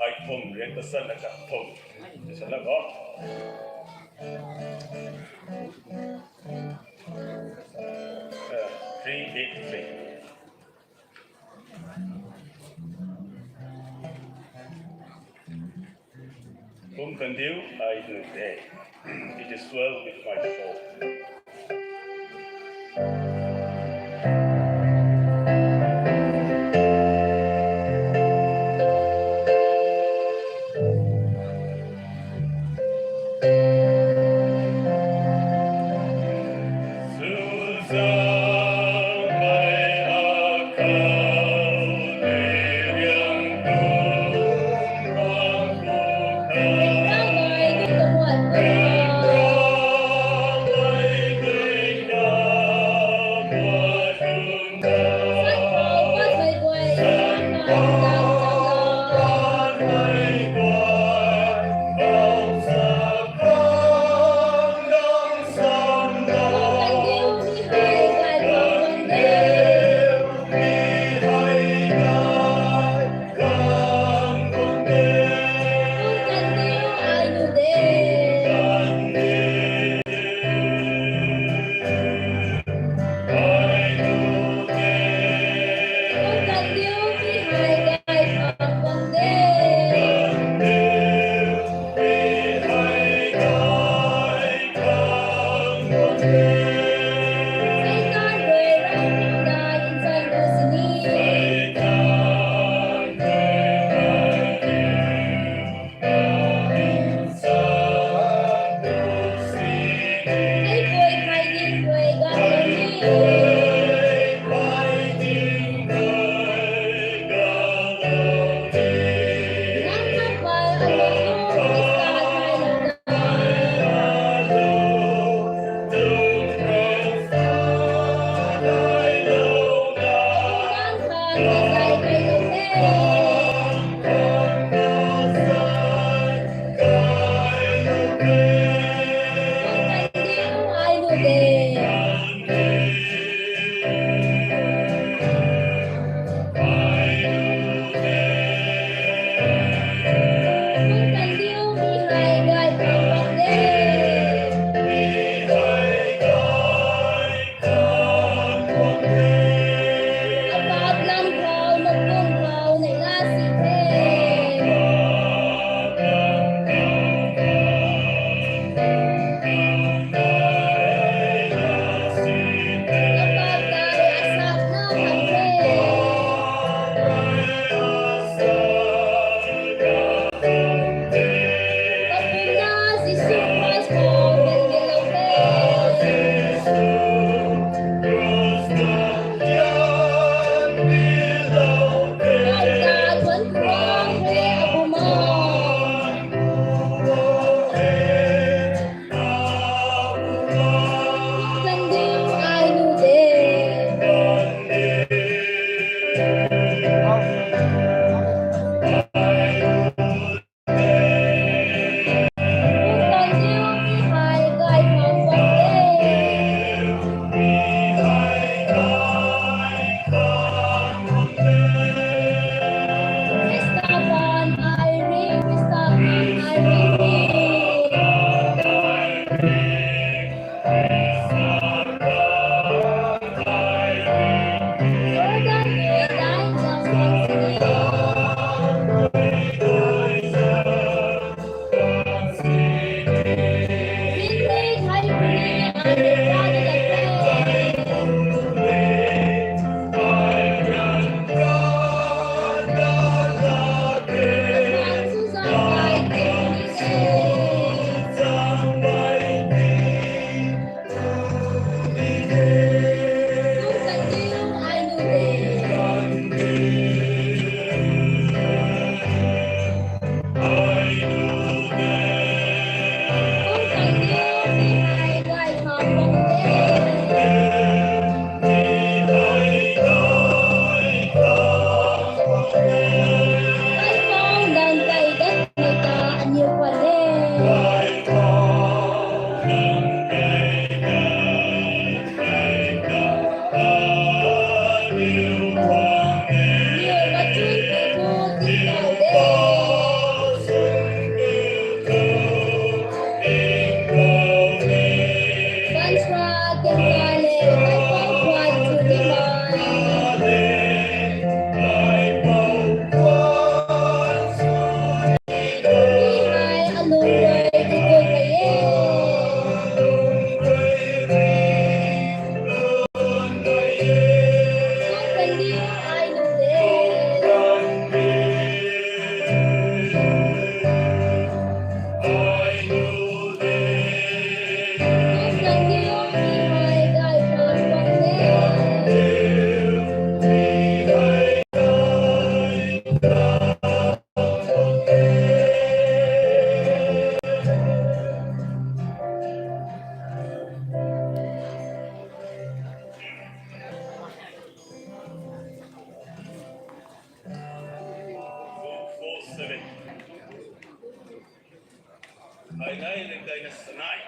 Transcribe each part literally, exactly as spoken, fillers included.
Ai thum, riak ta sana ka thum. Sana ko. Uh, three eight three. Kum kandiu ai nu de. It is well with my soul. Seven. Ai nai ring dai na sanai.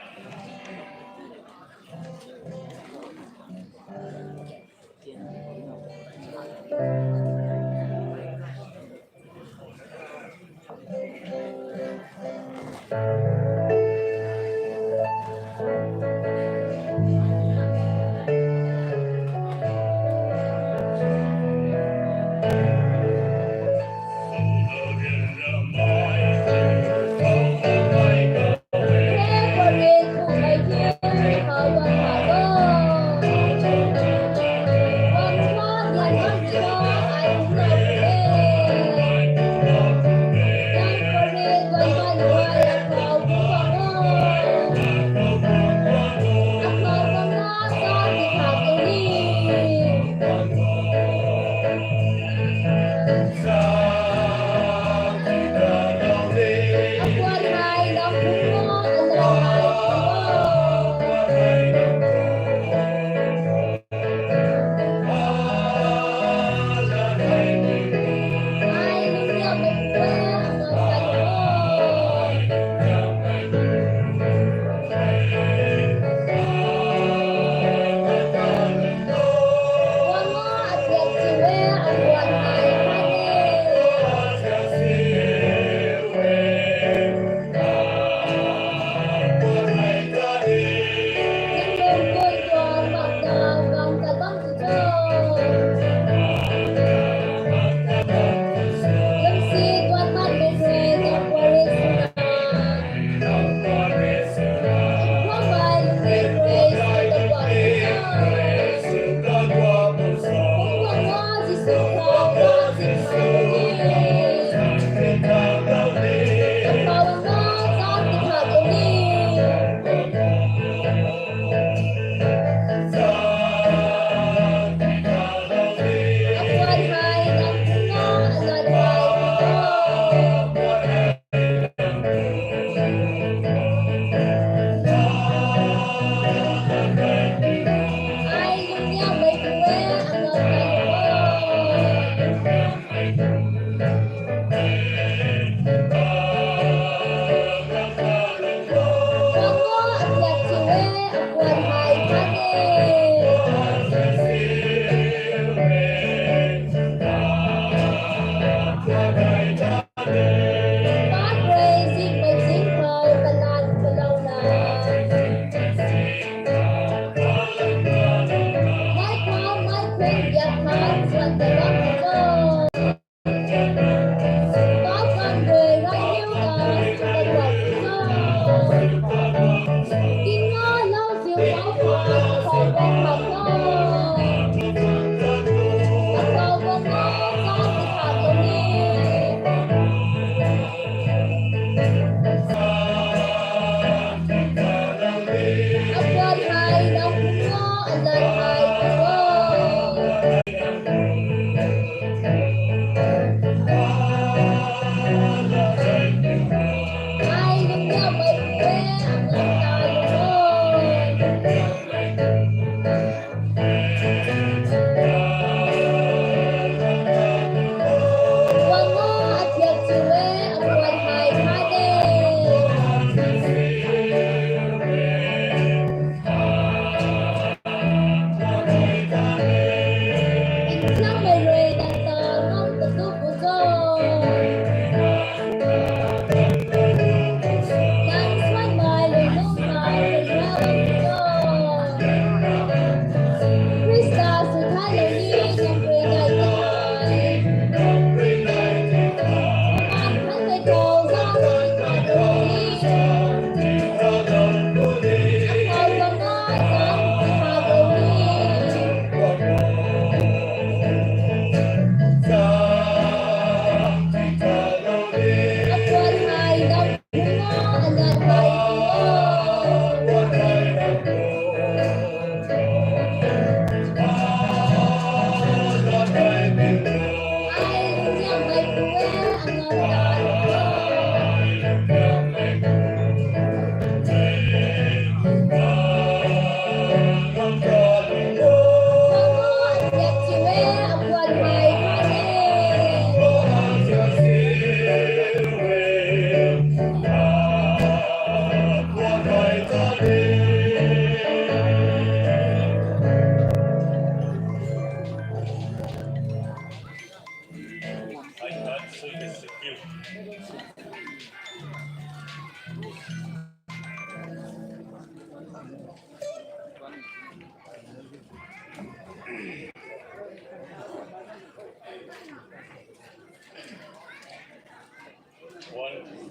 One,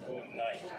two, nine.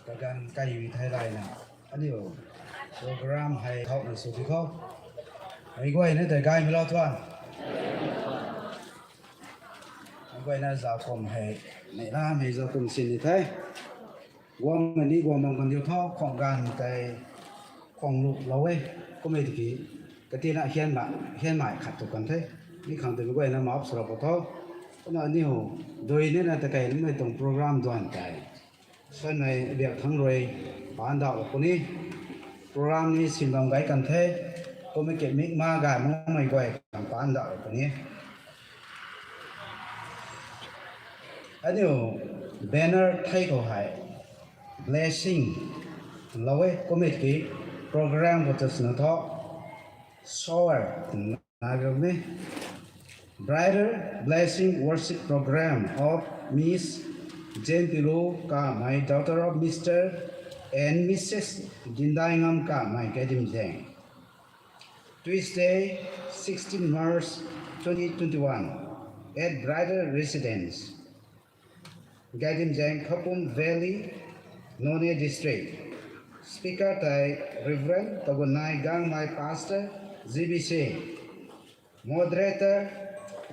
Kaganv kaiwi thei layna, aniu program hei howna sw di khou. Mei guayna tei gaymei lou tuang. Mei guayna zauc kum hei, neihlamei zauc kum sin ni the. Guangmei ni guang bam kan diu tho, khwang ganv tei khwang lulou e. Kummei tiki, katina hianmei khat tu kan the. Mi khang tei mei guayna map swlou pu tho. Kumna aniu dui nina ta kei nimei tuang program duan tei sanmei biak thangc rui paan dauhlou puni. Program ni sin bam gay kan the. Kummei ki mikma gay makmei guay khang paan dauhlou puni. Aniu banner thei khou hei blessing lou e, kummei tiki program khou ta swna tho, shower twna nai bam e. Bridal Blessing Worship Program of Miss Jenpilu Kamei, daughter of Mister and Missus Dindaingam Kamei, Gadimzang. Tuesday, sixteen March twenty twenty-one, at Bridal Residence, Gadimzang, Khapum Valley, Noney District. Speaker tei Reverend Tagunai Gangmei, Pastor, G B C. Moderator,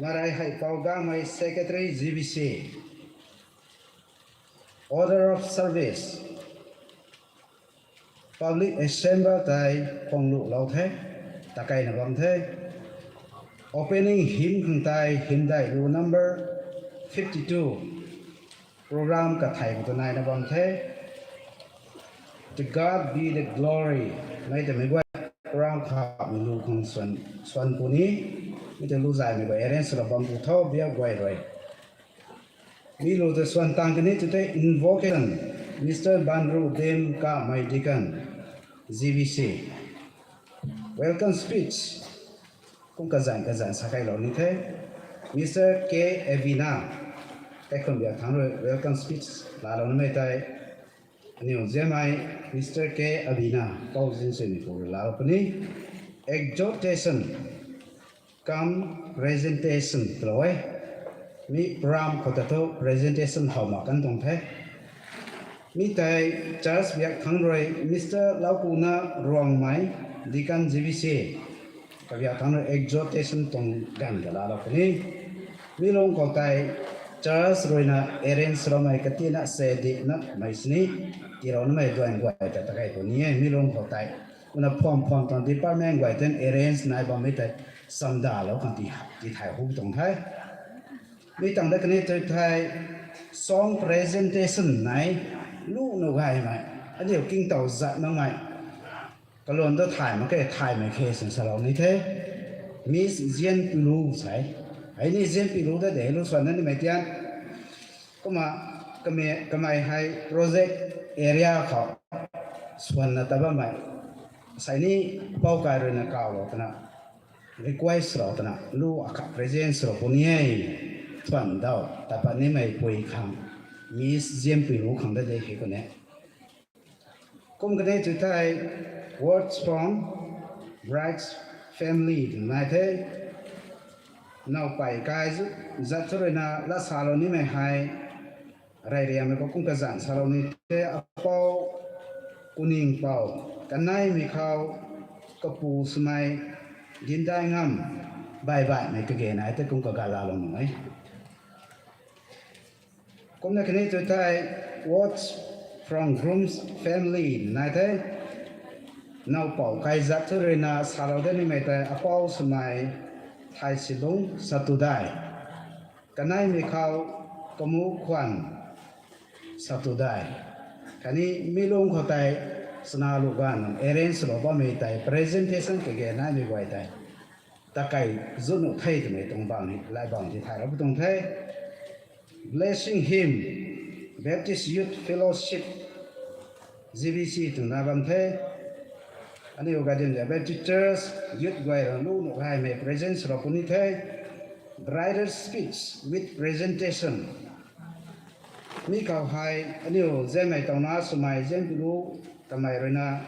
Marai Haipou Gangmei, Secretary, G B C. Order of service. Public assembly tei khwang lulou the, takeina bam the. Opening hymn khang tei hymdaih lu number fifty-two. Program kathei khou ta naina bam the. To God be the glory. Mei ta mei guay program kha mei lu khang swan, swan puni. Mi ta lu zaymei guay arrange swlou bam pu tho, biak guay rui. Mi lu ta swan tang kani tu tei invocation, Mister Banru Dem Kamei, Deacon, G B C. Welcome speech. Kum kazanc kazanc sa kailou ni the. Mister K Avina, kaikhunc biak thangc rui welcome speech laalou nimei tei, aniu ziamei Mister K Avina, pou zinswmei pu rui laalou puni. Exhortation cum presentation twlou e. Mi program khou ta thu presentation how mak kan tuang the. Mi tei church biak thangc rui Mister Laukuna Ruangmei, Deacon, G B C, kabiak thangc rui exhortation tuang ganv ta laalou puni. Mi lungc khou tei church ruina arrange swloumei katina se di natmei sini tiilou namei duan guay ta takei puni e. Mi lungc khou tei kumna pham pham tuang department guay ten arrange nai bammei tei chamdalou khang ti, tithay hu tuang the. Mi tang da kani tu thei song presentation nai, lu nu gaymei, aniu kingtow zat makmei, kalwn tu thay mak khe, thaymei khe sin salou ni the. Miss Zianpilu sei. Hei ni Zianpilu ta de lu swan na nimei tian. Kumna kamei, kamei hei project area khou swanna ta bammei sei ni pou kai ruina kawlou twna, request lou twna lu akhat present lou puni e. Thuan daw ta pat nimei pui khang, Miss Zianpilu khang da de hei kune. Kum kani tu thei words from bride's family twna nai the. Nowpei kai zu, zat thu ruina lat salou nimei hei, reyriammei khou kum kazanc salou ni the. Apou Kuningpou, kaneimei khou kapu swmei Dindaingam, Baibaihmei kage nai the, kum kaga lalou nuh e. Kumna kani tu thei words from groom's family nai the. Nowpou kai zat thu ruina salou da nimei tei apou swmei Thaisilung Satudai, kaneimei khou Kamukhwan Satudai. Khatni mi lungc khou tei chana lu ganv nang arrange lou bammei tei presentation kage naimei guay tei takei zu nuh the twmei tuang bam ni lai bam ti thay rap tuang the. Blessing hymn, Baptist Youth Fellowship, G B C twna bam the. Aniu Gadimzang Baptist Church youth guay rui lu nuh gaymei present lou puni the. Bridal speech with presentation. Mi khou hei aniu Zianmei Tawna swmei Zianpilu Kamei ruina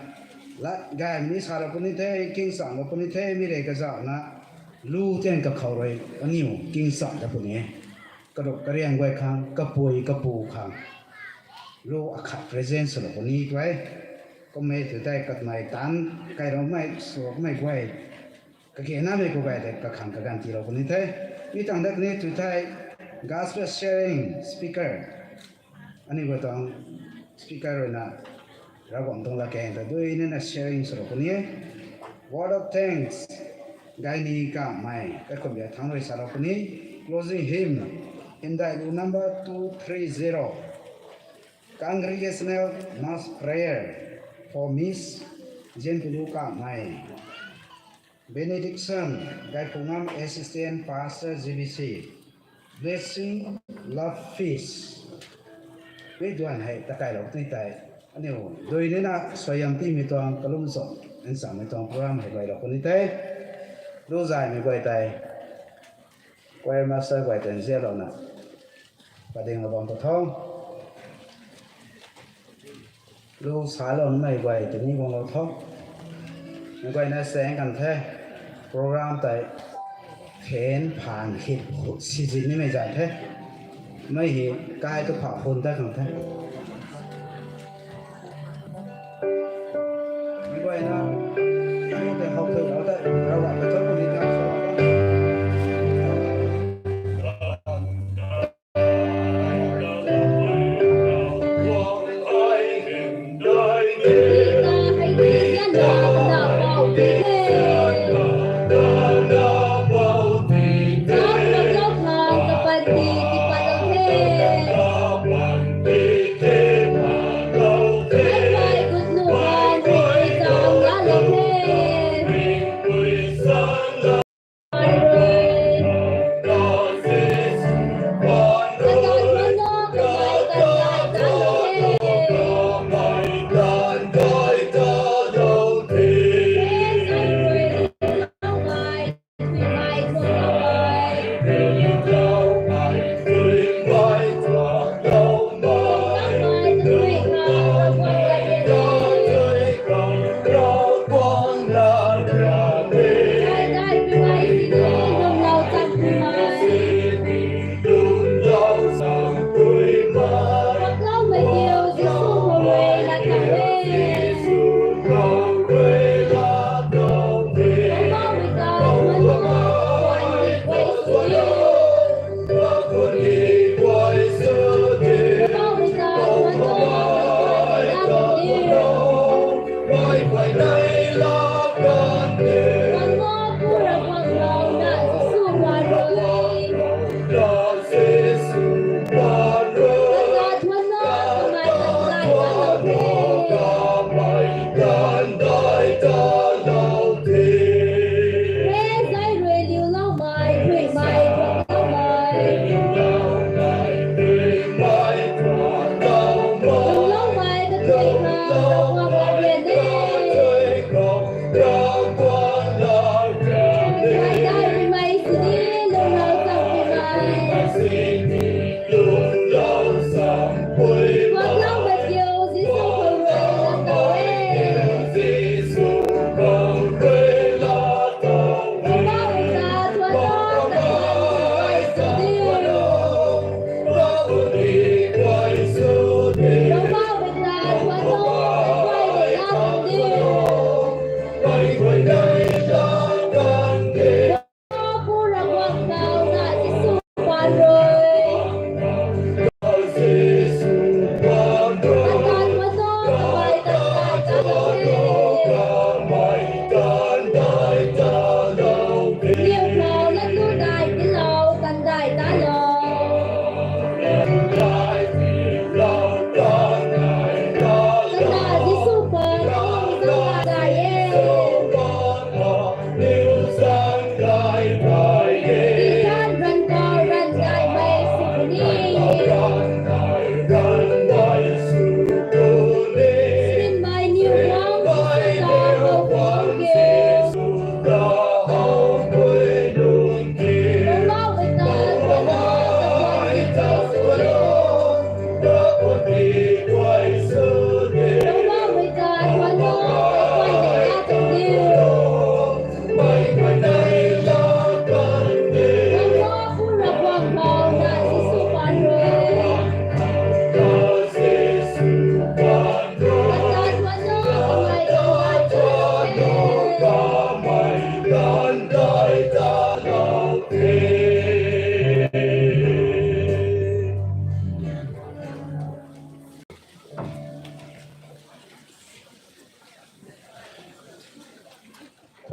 lat gaymei ni salou puni the, kingchamlou puni the. Mi rui kazauhna lu tian kakhou rui aniu kingcham ta puni e. Karup kariang guay khang, kapui kapu khang, lu akhat present swlou puni twe. Kummei tu tei katmei tan, kailoumei swmei guay, kagenamei khou gay tei kakhang kaganv tiilou puni the. Mi tang dat ni tu tei gospel sharing speaker. Aniu guay tuang speaker ruina Ravguangc tuang latkaeng ta dui nina sharing swlou puni. Word of thanks, Gaini Kamei, kaikhunbia thangc rui salou puni. Closing hymn, Hymdaihlu number two three zero. Congregational mass prayer for Miss Zianpulu Kamei. Benediction, Gaiphungam Assistant Pastor G B C. Blessing, love, peace. Mi duan hei takailou tei tei, aniu dui nina suaihiam tiimei tuang kalum cho, nchammei tuang program hei guaylou puni the. Lu zaymei guay tei, choir master guay tei nzianlouna padinglou bam ta tho. Lu saloumei guay tei ni guanglou tho. Meic guayna saeng kan the. Program tei phaan phaan hip sizin nimei zay the. Mei hei kai tu pha phun ta khang the. Meic guayna lu tei how thulou tei Ravguangc ta thu puni ta sa.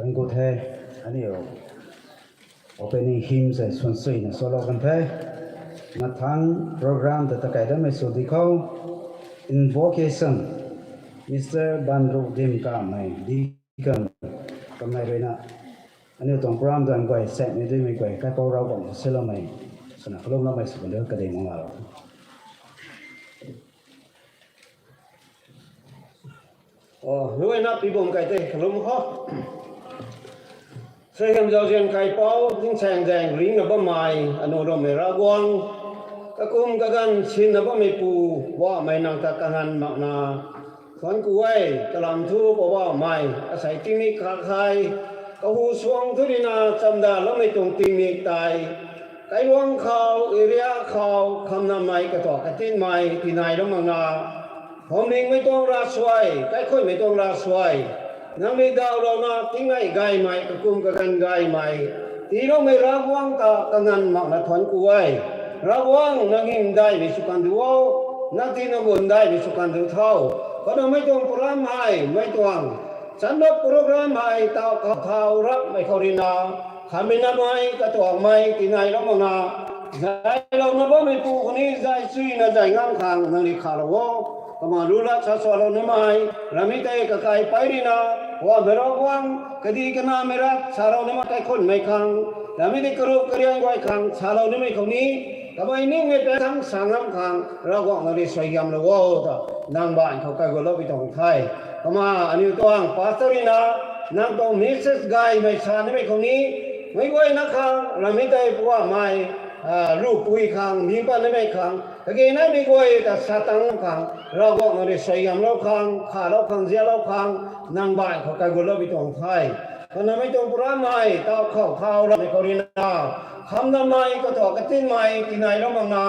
Thank you the, aniu opening hymn se suansuina solo kan the. Mathang program ta takai damei sw di khou, invocation, Mister Banru Dimkamei, deacon, kamei ruina aniu tuang program tuang guay, sakmei duimei guay, kaipou Ravguangc ta siloumei swna kalumloumei sw kan de, kading mung lalo. O, luaina pibum kai tei kalum khou. Suaihiam zauzian kaipou, tingsaeng zaeng ringna bammei, anu Rummei Ravguangc, kakum kaganv sinna bammeipu, Poubauhmei nang ta kanganv makna thuanc ku e. Kalam thu Poubauhmei, asei tingmik khat hei, kahu suang thu ruina chamdaloumei tuang tingmik tei, kailuang khou, area khou, khamnamei, katuak katinmei tinailoumei makna, hamningmei tuang ravsuai, kaikhunhmei tuang ravsuai, nang rui dawlouna tingnai gaymei, kakum kaganv gaymei tiiloumei Ravguangc ta kanganv makna thuanc ku e. Ravguangc, nang hymdaihmei sw kan du o, nang tina gundaihmei sw kan du tho. Kanamei tuang program hei, mei tuang chanlou program hei, taw khou thau rapmei khou ruina, khamnamei, katuakmei tinailoumei makna, zaylouna bammeipu khou ni zay chuina zay ngam khang nang rui khalou o. Kumna lu lat sa sualounamei, rammei tei kakai pei ruina, Poubauhmei Ravguangc, kadi kanamei rat salounamei kaikhunhmei khang, rammei tei karup karian guay khang salounamei khou ni, kamei ningmei paengc thangc sa ngam khang Ravguangc nang rui suaihiamlou o ta, nang baanv khou kaigulloupui tuang the. Kumna aniu tuang pastor ruina, nang tuang message gaymei sanimei khou ni, meic guayna khang rammei tei Poubauhmei, a, lupui khang, ning patnimei khang, kage naimei guay ta sa tang khang, Ravguangc nang rui suaihiamlou khang, khalou khang, zialou khang, nang baanv khou kaigulloupui tuang the. Kanamei tuang program hei, taw khou thau rapmei khou ruina, khamnamei, katuak katinmei tinailoumei makna,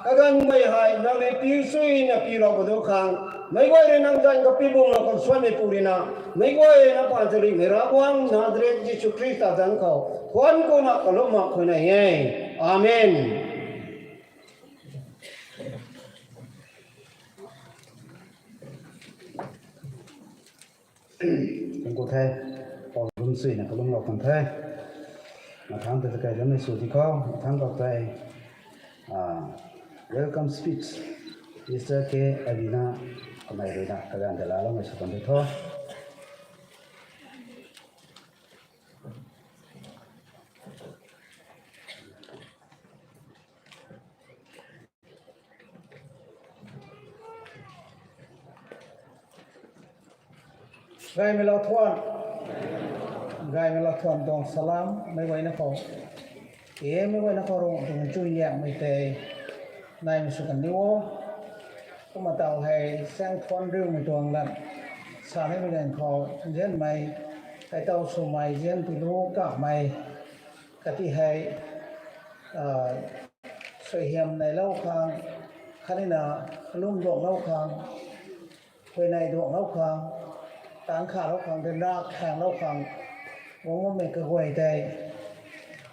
kaganv guay hei nang rui piu suina piulou kadu khang, meic guay rui nang zanc kapibumlou khang suanmeipu ruina, meic guayna paan charihmei Ravguangc Nazaret Jisu Khrista zanc khou thuanc kuna kalum mak khwan e. Amen. Thank you the, pou lum suina kalumlou kan the. Mathang ta takai damei sw di khou, mathang khou tei, a, welcome speech, Mister K Abina, kamei ruina kaganv ta laaloumei sw kan de tho. Gaymei lou thuan, gaymei lou thuan tuang salam meic guayna khou, e meic guayna khou rui tuang chuy niakmei tei naimei sw kan diu o. Kumna taw hei saengthuanc riumei tuang lat sa nimei ganv khou nzianmei, hei taw swmei zian tiilu kamei kati hei, a, suaihiam neilou khang, khatnina kalum duanglou khang, huayney duanglou khang, tangc khalou khang, ryanra khaenglou khang, guang bammei kaguay tei,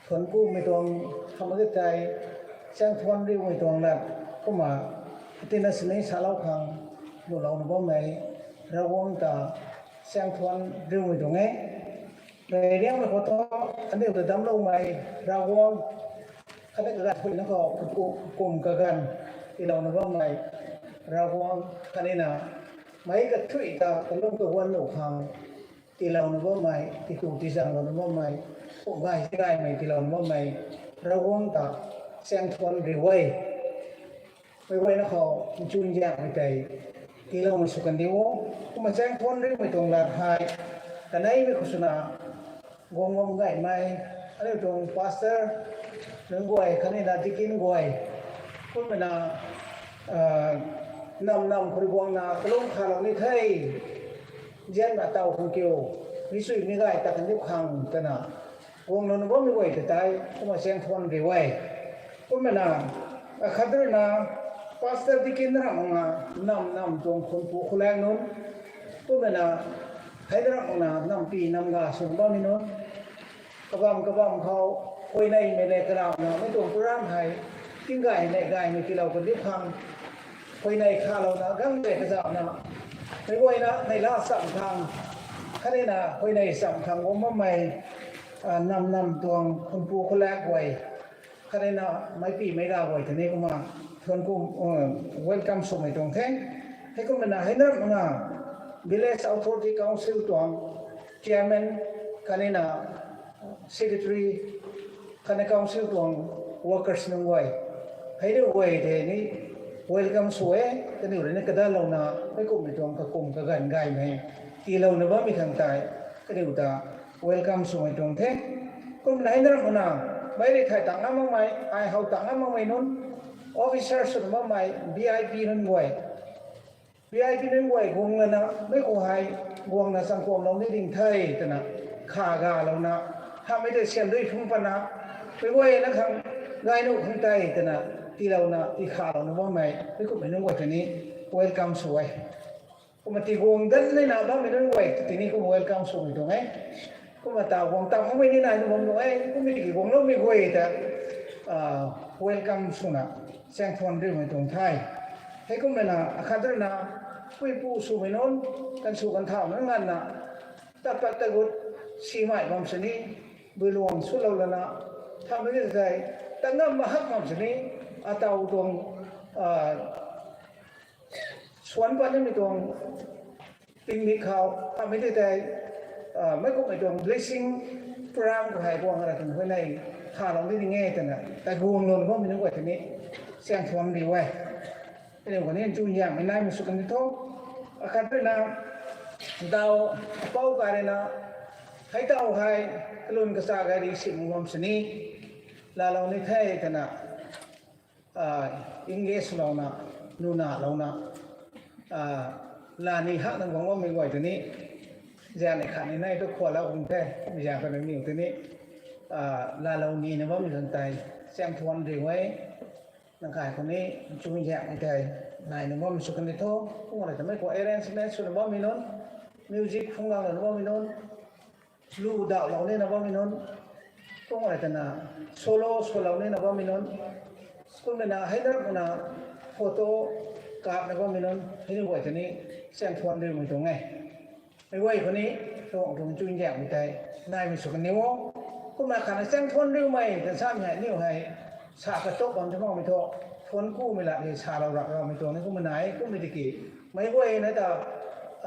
thuanc kumei tuang hamh mak ge tei, saengthuanc riumei tuang lat, kumna, katina sini salou khang, nuhlouna bammei, Ravguangc ta, saengthuanc riumei tuang e. Rey riangmei khou thu, aniu ta damcloumei, Ravguangc, khatni kaganv khuina khou, kakum kaganv, tiilouna bammei, Ravguangc, khatnina, meic kathuic ta kalum kaguan nuh khang, tiilouna bammei, titu tizaenglouna bammei, kum gay gaymei tiilouna bammei, Ravguangc ta, saengthuanc riu e. Meic guayna khou nchun zianmei tei, tiiloumei sw kan diu o. Kumna saengthuanc riumei tuang lat hei, kaneimei khou swna, guang bam gaymei, aniu tuang pastor nunc guay khatnina deacon guay, kumna, a, nam nam khou rui guangna kalum khalou ni the, nzianna taw khang kiu, mi sui mi gay ta kan diu khang twna, guanglouna bammei guay ta tei, kumna saengthuanc riu e. Kumna, akhat ruina, pastor deacon ramh makna, nam nam tuang khunpu khulaeng nunc, kumna, hei ramh makna, nampi namga swna bammei nunc, kabam kabam khou, huayneymei le karamna, mei tuang program hei, tinggay nei gaymei tiilou kan diu khang, huayney khalouna, gang le kazauhna, meic guayna, neihla cham khang, Khatni na huayney cham khang guang bammei, ah, nam nam tuang khunpu khulak guay, khatni na meic pi meic ga guay tei ni kumna thuanc ku, uh, welcome swmei tuang the. Heikumna hei na, na Village Authority Council tuang chairman, khatni na secretary, khatni council tuang workers nunc guay, hei ni guay tei ni welcome sw e. Kaniw rui ni kadalouna meic kumhmei tuang kakum kaganv gaymei tiilouna bammei khang tei kaniw ta welcome swmei tuang the. Kumna hei na, na meic rui thay tang ngam makmei, ai how tang ngam makmei nunc, officer swna bammei, V I P nunc guay, V I P nunc guay guang lana meic khou hei guangna changkuamlou ni ding the twna kha galouna, hamhmei tei siam dui phung patna, meic guayna khang gay nuh khang tei twna tiilouna tiikhalouna bammei meic kumhmei nunc guay tei ni welcome sw e. Kumna tiguang dat nina bammei nunc guay tei ni kumna welcome swmei tuang e. Kumna ta guang tam makmei ni nai nuh bam nuh e, kumna tiki guangloumei guay ta, ah, welcome swna chaeng thuan riumei tuang the. Heikumna akhat rui na puipu swmei nunc, kan sw kan thau nunc nganvna tat pat tagut simei bam sini, builuang swlou lana, thamei tei tangam mahak bam sini, ataw tuang, ah, suan pat nimei tuang tingmik khou, hamhmei tei tei, ah, meic kumhmei tuang blessing program khou hei guang ra kan huayney khalou ni ding e twna tei guanglouna bammei nunc guay tei ni chaeng thuan riu e. Aniu kaniw nchunzaenghmei naimei sw kan di tho. Akhat rui na, daw, apou ka rui na, hei taw hei kalun kacha gay ri sim bam sini laalou ni the twna, ah, engage louna, nunalouna, ah, laa ni hak nang guang bammei guay tei ni, zaeng ni khat ni nei tu khualou kum the, zaeng kaniw tei ni, ah, laalou nina bammei khang tei chaeng thuan riu e. Nang kai khou ni nchunzaenghmei tei naina bammei sw kan di tho. Kumna ta meic khou arrangement swna bammei nunc, music phunglang lana bammei nunc, lu dauhlou nina bammei nunc, kumna twna solo swlou nina bammei nunc, kumna hei na kumna photo kapna bammei nunc, hei ni guay tei ni chaeng thuan riumei tuang e. Meic guay khou ni Ravguangc tuang nchunzaenghmei tei naimei sw kan di o. Kumna khatna chaeng thuan riumei kan samei hei aniu hei sa katuk bam ti makmei thu, thuanc kumei lat hei salou rak raumei tuang ni kumna nai, kummei tiki meic guayna ta,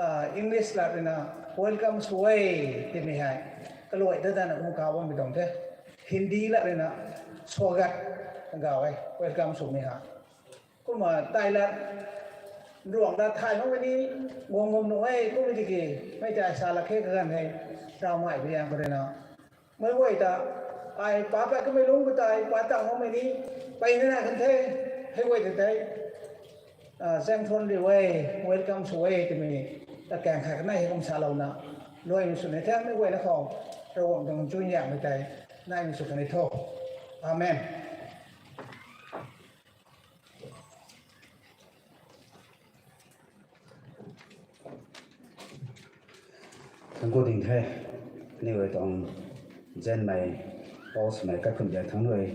ah, English lat rui na welcome sw e twmei hei kaluai dat dana kum kau bammei tuang the. Hindi lat rui na swagat kau e, welcome swmei ha. Kumna tei lat, ruang lat thay makmei ni guang bam nuh e, kummei tiki mei tei sa lak khe kaganv hei, rawmei biang khou rui na meic guay ta, ai pa pat kamei lungc khou tei pa tang makmei ni peyna nai kan the, hei guay tei tei, ah, chaeng thuan riu e, welcome sw e twmei, ta kaeng khat kanei hei kum salouna, luaimei sw ni the, meic guayna khou Ravguangc tuang nchunzaenghmei tei naimei sw kan di tho. Amen. Thank you ding the. Aniu rui tuang zanmei, pau swmei kaikhunc biak thangc rui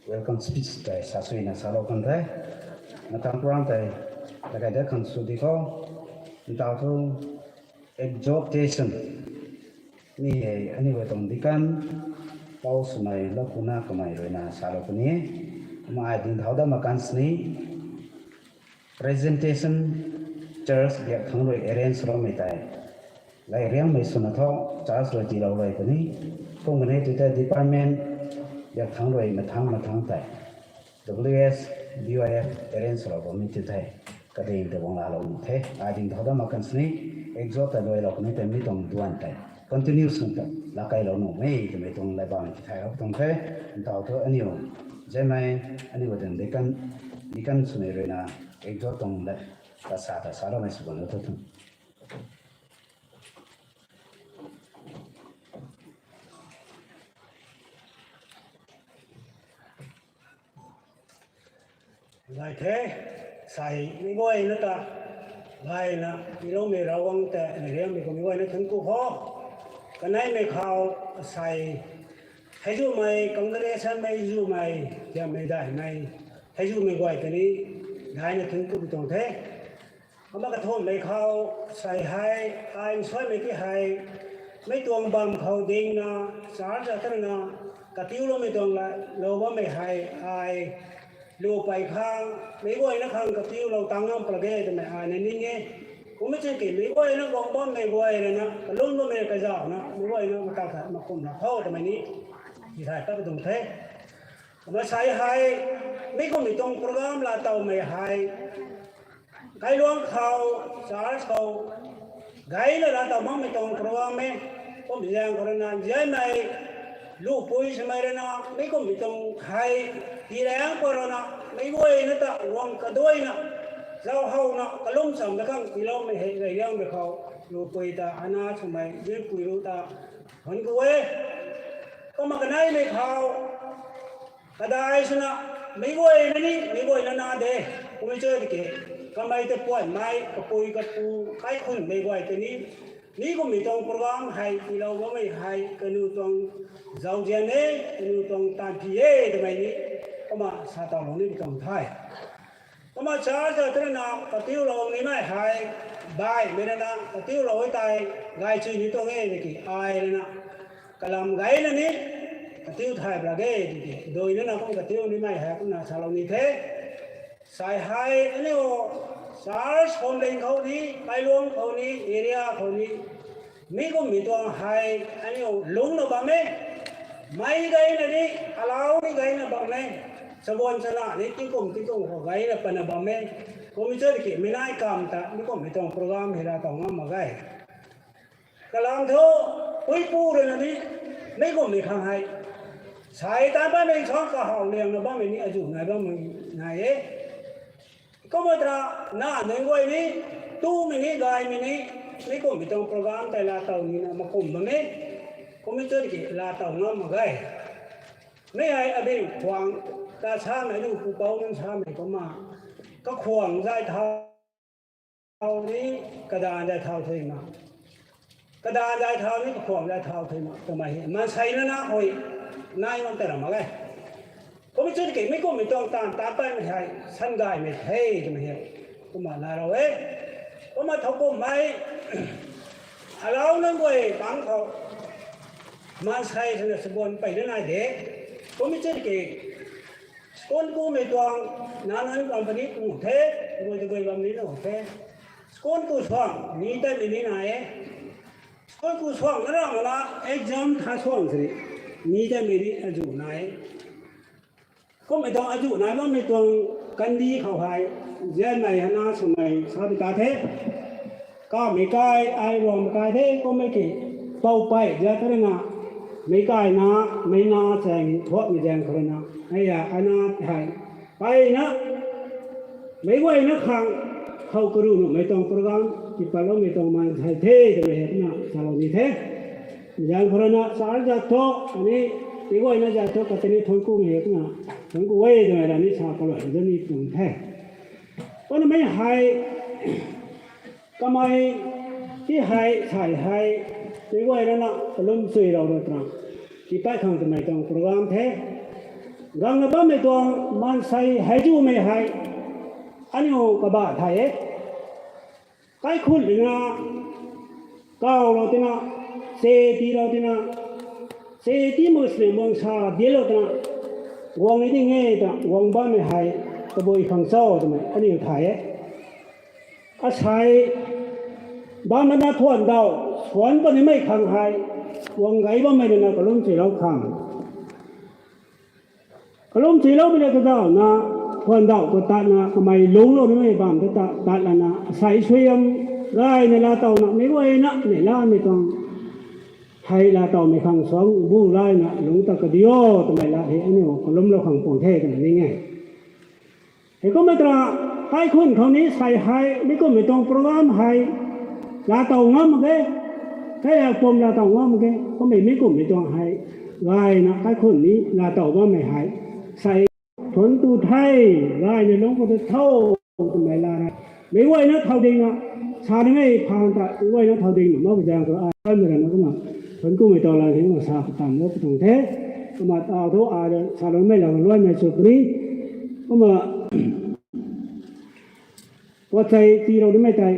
welcome speech tei sa suina salou kan the. Matang program tei lakai dat khang sw di khou, ntaw thu exhortation ni hei aniu rui tuang deacon, pau swmei loukuna kamei rui na salou puni. Kumna ai ding thau dat mak kan sini, presentation church biak thangc rui arrange loumei tei, lay riangmei swna tho, church rui tiilou rui puni. Kum kanei tu tei department biak thangc rui mathangc mathangc tei W S B Y F arrange lou bammei ti the, kading tei guang laalou nuh the. Ai ding thau dat mak kan sini, exhort tei luailou kanei tei mi tuang duan tei continue sw ta lakailou nuhmei twmei tuang lay bammei ti thaylou tuang the. Ntaw thu aniu zanmei, aniu tuang deacon, deacon swmei rui na exhort tuang le, ta sa ta saloumei sw bam lou thu thun. Gay the, sai mei guayna ta, gayna tiiloumei Ravguangc ta, nriammei khou mei guayna thun ku kho. Kaneimei khou sai, heizumei congregation mei zumei, ziammei daihmei, heizumei guay ta ni, gayna thun ku tuang the. Kumna kathumhmei khou, sei hei, ai nsuaimei ti hei, mei tuang bam khou dingna, church a tarana, katiuloumei tuang la, lou bammei hei, ai, lu pei khang, meic guayna khang katiulou tang ngam pala ge twmei ai na ning e. Kumna chiki meic guayna guang bammei guay rana, kalum bammei kazauhna, meic guayna matak khat makumh ra tho twmei ni, tithay pat tuang the. Kumna sei hei, mi kummei tuang program laa towmei hei, kailuang khou, church khou, gayna laa tow makmei tuang program e, kum zaeng khou rana, zianmei, luhpui swmei rana, mi kummei tuang hei, tirang khou rana, meic guayna ta guang kaduaina, zauhowna, kalum cham da khang tiiloumei hei, gayliangmei khou, luhpui ta, ana swmei, zianpui ru ta, hun ku e, kumna kaneimei khou, kadai swna, meic guayna ni, meic guayna na de, kummei cho tiki, kamei ta puanmei, kapui kapu, kaikhunhmei guay tei ni, mi kummei tuang program hei, tiilou bammei hei, kaniw tuang zauzian e, kaniw tuang taanv phi e, twmei ni, kumna sa towlou ni tuang the. Kumna church a tarana katiulou nimei hei, baihmei rana katiulou e tei, gaychui ni tuang e tiki, ai rana, kalam gayna ni, katiu thay pala ge tiki, dui nana kum katiu nimei hei kumna salou ni the. Sei hei, aniu, church khou ling khou ni, kailuang khou ni, area khou ni, mi kummei tuang hei, aniu, lungcna bam e. Mei gayna ni, alau ni gayna bam e. Chabuan chana ni, tingkum tingkum khou gayna pana bam e. Kummei cho tiki, mei nai kam ta, mi kummei tuang program hei laa tow ngam mak ge. Kalam thu, puipu rui na ni, mi kummei khang hei. Sei tan bammei khang kahaw liangna bammei ni azuh nai bammei nai e. Kumna tara, na nunc guay ni, tumei ni, gaymei ni, mi kummei tuang program tei laa tow nina makumh bam e. Kummei cho tiki laa tow ngam mak ge. Mi hei abin khwang ta samei nu pupouc nunc samei kumna. Kakhwang zay thau ni, kadaanv zay thau thei ma. Kadaanv zay thau ni, kakhwang zay thau thei ma. Twmei hei, maansei na na hei, nai ngam tei ra mak e. Kummei cho tiki mi kummei tuang taanv tat patmei hei, san gaymei the twmei hei, kumna laa rau e. Kumna thowkumhmei, alau nunc guay pang khou, maansei swna chabuan peyna nai de. Kummei cho tiki, school kumei tuang, nac nunc company ku the, guay ta guay bam ni nu the. School ku suang, ni tei ni ni nai e. School ku suang na ra mana exam tha suang sini, ni tei ni ni azuh nai e. Kummei tuang azuh nai bammei tuang kandih khou hei, zianmei hana swmei sa di ta the. Kamei kai, ai ruangmei kai the, kummei ki, poupey zat rui na, meic kai na, meic na chaeng thuakmei zaeng khou rui na, hei a, ana hei, peyna, meic guayna khang, how karu nuhmei tuang program, tipatloumei tuang maansei the twmei hei na salou ni the. Zaeng khou rui na, church zat thu, ani, meic guayna zat thu, katini thuanc kumei hei na, thuanc ku e twmei ra ni sa kalou zan ni tuang the. Kumna mei hei, kamei, ti hei, sei hei, meic guayna na, kalum chuilou rui tana, tipat khang twmei tuang program the. Gangna bammei tuang maansei hei zumei hei, aniu kaba thay e. Kaikhunhmei na, kawlou tina, se tiilou tina, se ti mak sini muang sa dianlou tina, guang ni ding e ta, guang bammei hei, tabui khang cho twmei, aniu thay e. Asei, bam mana thuan daw, thuan kanimei khang hei, guang gay bammei rui na kalum chuilou khang. Kalum chuiloumei le kadawna, thuan daw khou tatna, kamei lungclou nimei bam ta ta, tat lana, asei suaihiam gayna laa towna, meic guayna, neihlamei tuang. Hei laa towmei khang suang bu layna, lungc ta kadi o, twmei lat hei aniu kalumlou khang puang the twna ning e. Hei kummei tana, kaikhunc khou ni sei hei, mi kummei tuang program hei, laa tow ngam mak ge, kei a pum laa tow ngam mak ge, kummei mi kummei tuang hei, gayna kaikhunc ni laa tow ngammei hei, sei thuanc tu the, gayna lungc khou tu tho, twmei laa ra. Meic guayna thow dingna, sa nimei phaan ta, meic guayna thow dingna, makpui zaeng khou ai kanmei rana kumna, thuanc kumei tuang lat hei kumna sa katam lou pu tuang the, kumna taw thu ai rui, saloumei lau luaimei chu puni, kumna, Puat sei tiilou nimei tei.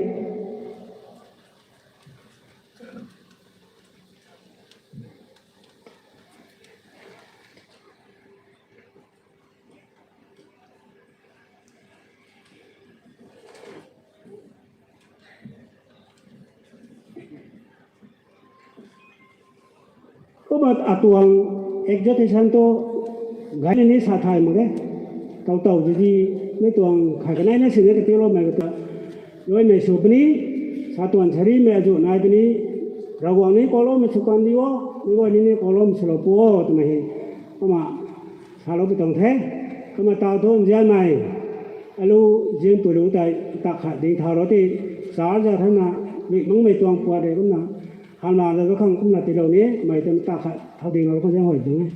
Kumna atuang exhortation tu gay ni sa thay mak e. Tau tau ji di mei tuang khat kanei na sini katiulou mei kata. Luaimei sw puni, sa tuan sari mei azu nai puni, Ravguangc ni kaloumei sw kan di o, ni guay ni ni kaloumei swlou pu o twmei hei. Kumna salou pi tuang the, kumna tau thu nzianmei, alu zianpui lu tei tak khat ding thau ro ti, char za thana, lui makmei tuang puat de kumna, hanna za khang kumna tiilou ni, mei tei tak khat thau ding lou khang zian hoi ding e.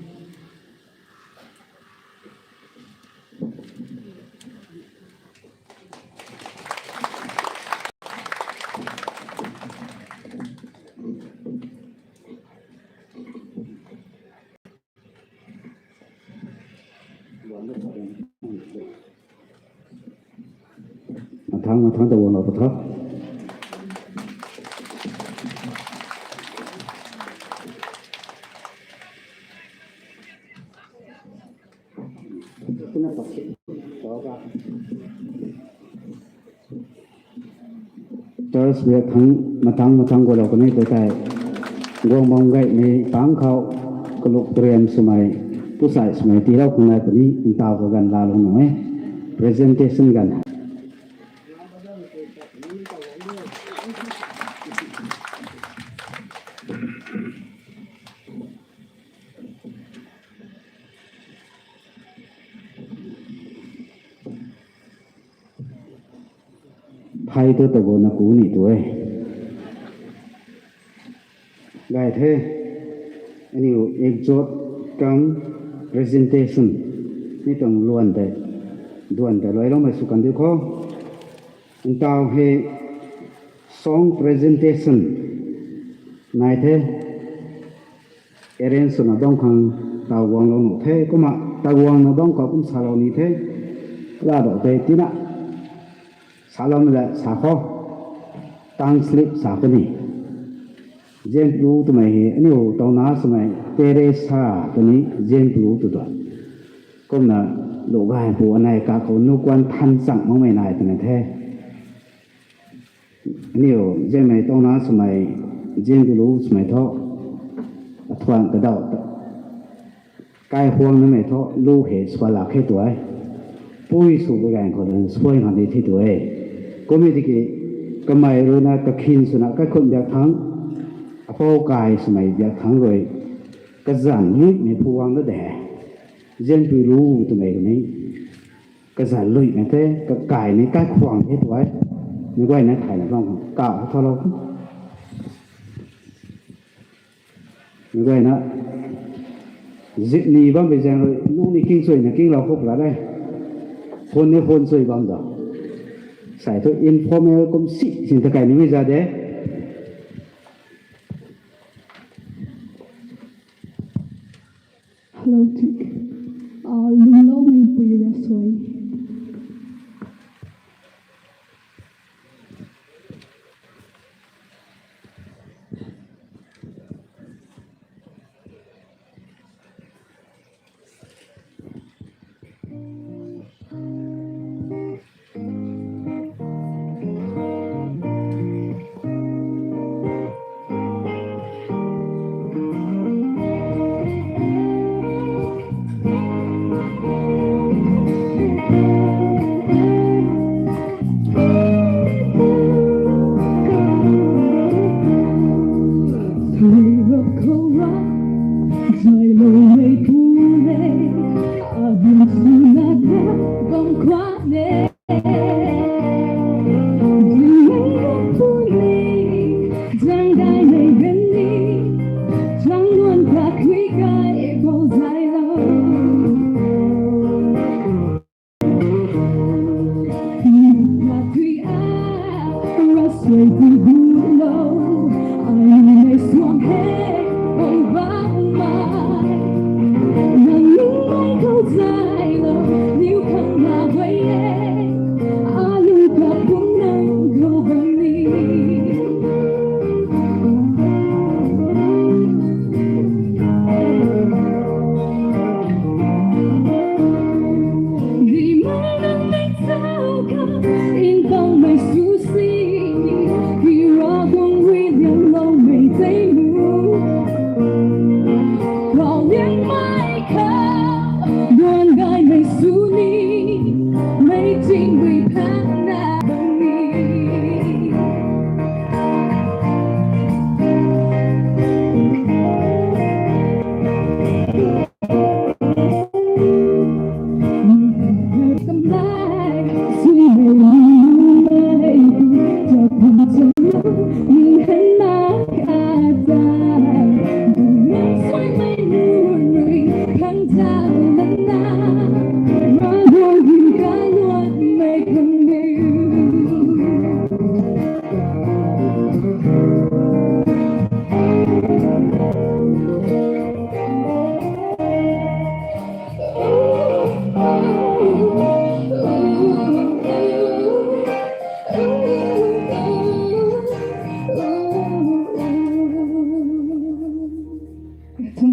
Mathang, mathang ta guang lou patha. Church biak thang, mathang, mathang gualou kanei tei tei. Guang bam gaymei pang khou, kaluk triam swmei, pusai swmei tiilou khang nai puni, ntaw kaganv laalou nuh e. Presentation ganv. Phey tu tagu na ku ni tu e. Gay the, aniu exhort cum presentation ni tuang luan tei, duan tei luailoumei sw kan diu khou. Ntaw hei song presentation nai the. Arrange swna bam khang taw guanglou nuh the, kumna taw guangna bam khou kum salou ni the. Ladau tei tina saloumei la sa khou, tongue slip sa kani. Zianpui lu twmei hei aniu tawna swmei Teresa kani zianpui lu tw tuan. Kumna lu gay pu anei kakhou nuh kuan than chang makmei nai twna the. Aniu zianmei tawna swmei, zianpui lu swmei thu, athuan kadau ta kaihuang namei thu lu hei swa lak khe tu e. Pui sw pui ganv khou rui suai khang di the tu e. Kumna tiki kamei ruina kakhin swna kaikhun biak thangc, apou kai swmei biak thangc rui kazanc luimei phu guang da de. Zianpui lu twmei rui ni kazanc luimei the, kakai ni kaikhwang the tu e. Mi guayna thayna bam khang kau thalou. Mi guayna zipni bammei zaeng rui lu ni king suina kinglou khou pura de. Hun ni hun sui bam da. Sai thu informal kum si sin ta kai nimei za de. Hello, check. Ah, lungloumei pui ra sui.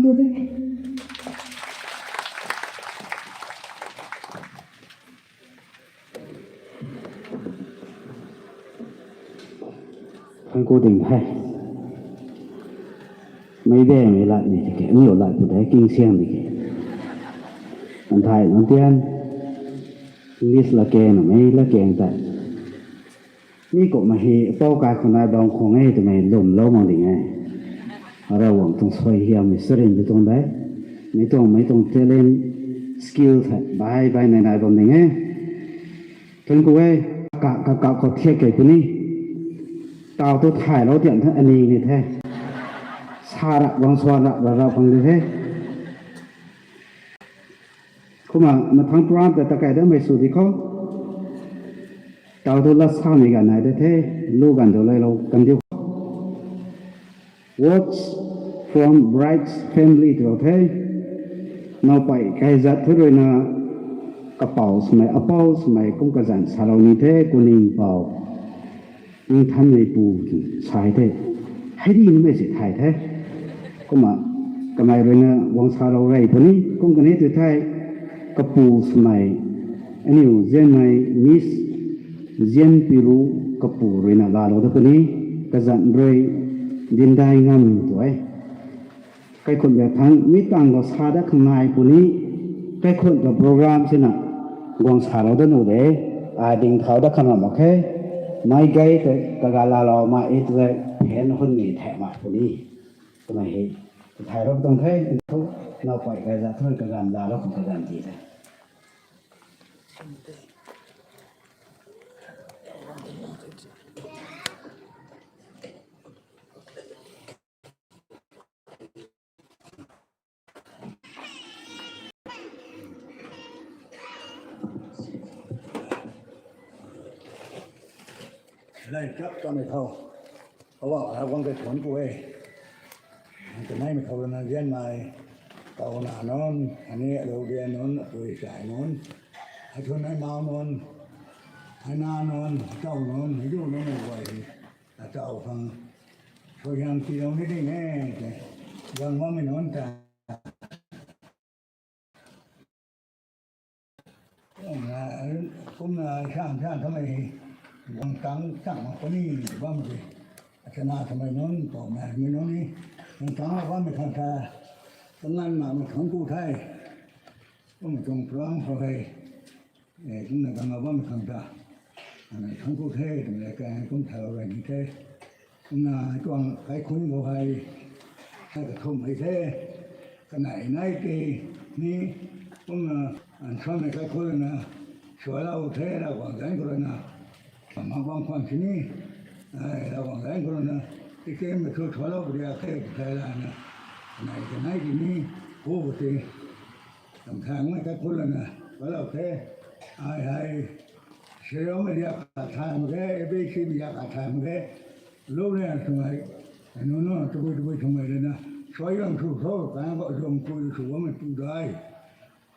Thangc ku ding the. Mei de mei lat ni tiki, aniu lat pu de king siang tiki. Kan thai nunc tian. English la keng na mei la keng ta. Mi kumna hi apou kai khou nai bam khwang e twmei lwmlou mak ding e. Ravguangc tuang suai hiammei sarin di tuang de. Mei tuang, mei tuang talent, skill the, bai bai nai nai bam ding e. Thangc ku e, kak kak kak khou thiak kei puni. Tau tu thaylou tian the, ani ni the. Sa rap, guang swan rap, rap rap khang di the. Kumna mathangc program ta takai damei sw di khou. Tau tu lat samei ganv nai de the, lu ganv tu leilou kandiu khou. Words from Bride's Family twlou the. Naupui kaizat thu ruina kapou swmei, apou swmei kum kazanc salou ni the, kuning pou. Nthanmei pu tw sa the. Hei di nimei si thay the. Kumna kamei ruina guang salou rey puni, kum kani tw the. Kapu swmei, aniu zianmei Miss Zianpiru kapu ruina laalou da puni, kazanc rui Dindai Ngam tw e. Kaikhunc le thangc mi tang khou sa dat khang nai puni, kaikhunc ta program sina guang salou dat nuh de, ai ding thau dat khang ram mak khe, mei gay ta kaga laalou ma e tw e, phen hun ni thek mak puni, twmei hei, thay rap tuang the, thu, naupui kaizat thu kaganv laalou khang kaganv ti the. Lei kap kamei khou, Poubauh Ravguangc kei thuanc ku e. Kaneimei khou rui na zianmei, kauna nunc, ani alou dian nunc, apui sai nunc, hei thuan hei mau nunc, hei na nunc, hei chau nunc, hei zu nunc mei guay, achau khang suaihiam tiilou ni ding e, tei, guang bammei nunc ta. Kumna, kumna, shan, shan, kamei, guang tang, tang, mak puni, bam de. Achana kamei nunc, tau mei, mei nunc ni, guang tang, mak bammei khang ta, kanganv makmei khang ku the. Kumna tuang program khou hei, e, kumna kang bammei khang ta, kamei khang ku the, twmei kai kum thalou rey ni the. Kumna tuang kaikhunc khou hei, hei kathumh hei the, kanei nai ke ni, kumna, nsuanmei kaikhunc na, sualou the, Ravguangc zanc khou rui na, mak bam khwan sini, ai, Ravguangc zanc khou rui na, tikemei thu sualou pw riak the, tw the lana, kanei kanei ti ni, hu ka ti, tam thangmei kaikhunc lana, sualou the, ai hei, Siriamei riak khat thay mak ge, A B Cmei riak khat thay mak ge, lu rian swmei, nunc nunc tabui tabui swmei rui na, suai gang sw tho, kan khou zuang pui sw bammei pu dai.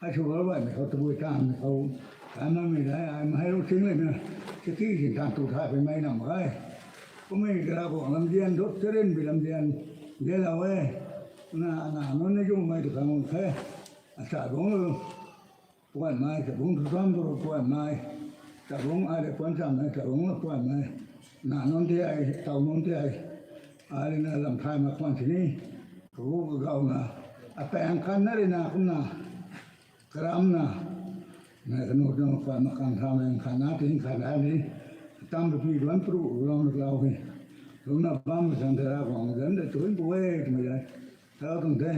Ai sw bam baihmei khou tabui tanmei khou, kan mamei dai, ai mahei lu sing le na, siki sin tan tu thay pui mei nam mak ge. Kummei kara guang lamzian, dut charinbi lamzian, zianlou e. Na, na, nunc ni zumei tu khang the. Asa bungc lu, puanmei, chabungc thu tuam tu puanmei, chabungc ai le puan chammei, chabungc la puanmei, na nunc ti ai, tau nunc ti ai, ai le na lam thay mak khwan sini, kagu kagauna, apaeng kan na rui na kumna, karamna, na kanu na puan mak khang thamei, khan na ti khan na ni, tam pi duan pru lou na lou he, lungna bam khang tei Ravguangc zanc de tun pu e twmei dai. Tau tuang the,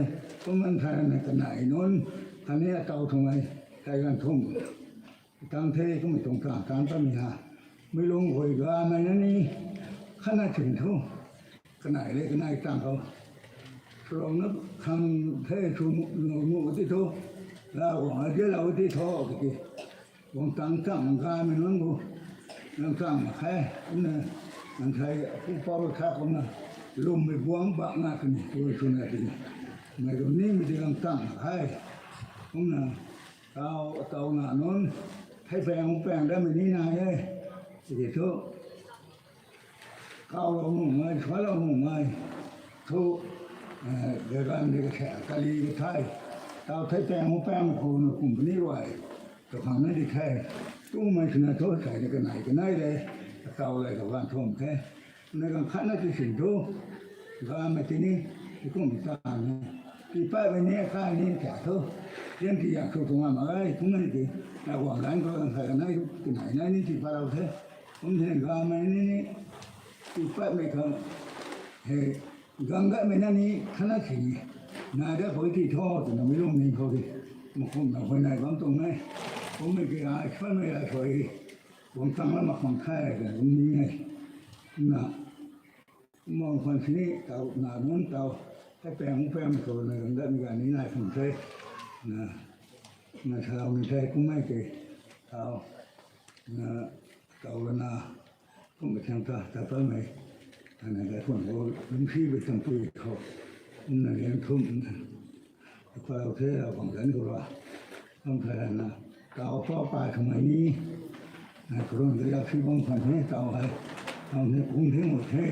kum an thay na kanei nunc, khatni atau thumei, kai ganv thumh. Tang the kummei tuang tang tan tamei ha. Mei lung guay gamei na ni, khatna ching thu. Kanei le kanei tang khou. Swlouna khang the sw nu nu ti thu. Ravguangc a zianlou ti thu tiki. Guang tang chang gamei nunc khou, guang tang mak khe, kumna, mansei, pu pou rui tha kumna, lwmmei guang bak na twni, tui swna twni, mei ru nimei di guang tang mak khe, kumna, tau, tau na nunc, thei paeng paeng damei ni nai e, tiki thu, kaulou nuhmei, suailou nuhmei, thu, Gagan de kasa kali ka the, tau the pang mu pang khou na company ruai, ta khang na di the, tumei swna thu sei na kanei kanei de, tau le kagan thum the, na gang khat na ti sin thu, gamei ti ni, ti kum ta ni, ti patmei ni kai ni ta thu, tian ti yak thu tu ngam mak e, kum na ti, na guang gan khou kan khat kanei, kanei nai ni ti pat rau the, kum the gamei ni ni, ti patmei khang, he, gang gatmei na ni khat na si, nai da khou ti tho twna mei lung ni khou di, makumna huayney bam tuang e, kummei ki ai suanmei ai suai, guang tang la mak khang the twna kum ni e, na, kum bam khwan sini tau na nunc tau, hei pang pang khou na gang gatmei ga ni nai khang the, na, na salou ni the kummei ki, tau, na, tau lana, kummei thang ta ta patmei, ana kaikhun khou lungcsi bei tampui khou, kumna liang thum, na, khou the Ravguangc zanc khou rui, bam the na, tau pau kai kamei ni, na, khou rui yak si bam khwan the tau hei, tau ni kung the mu the,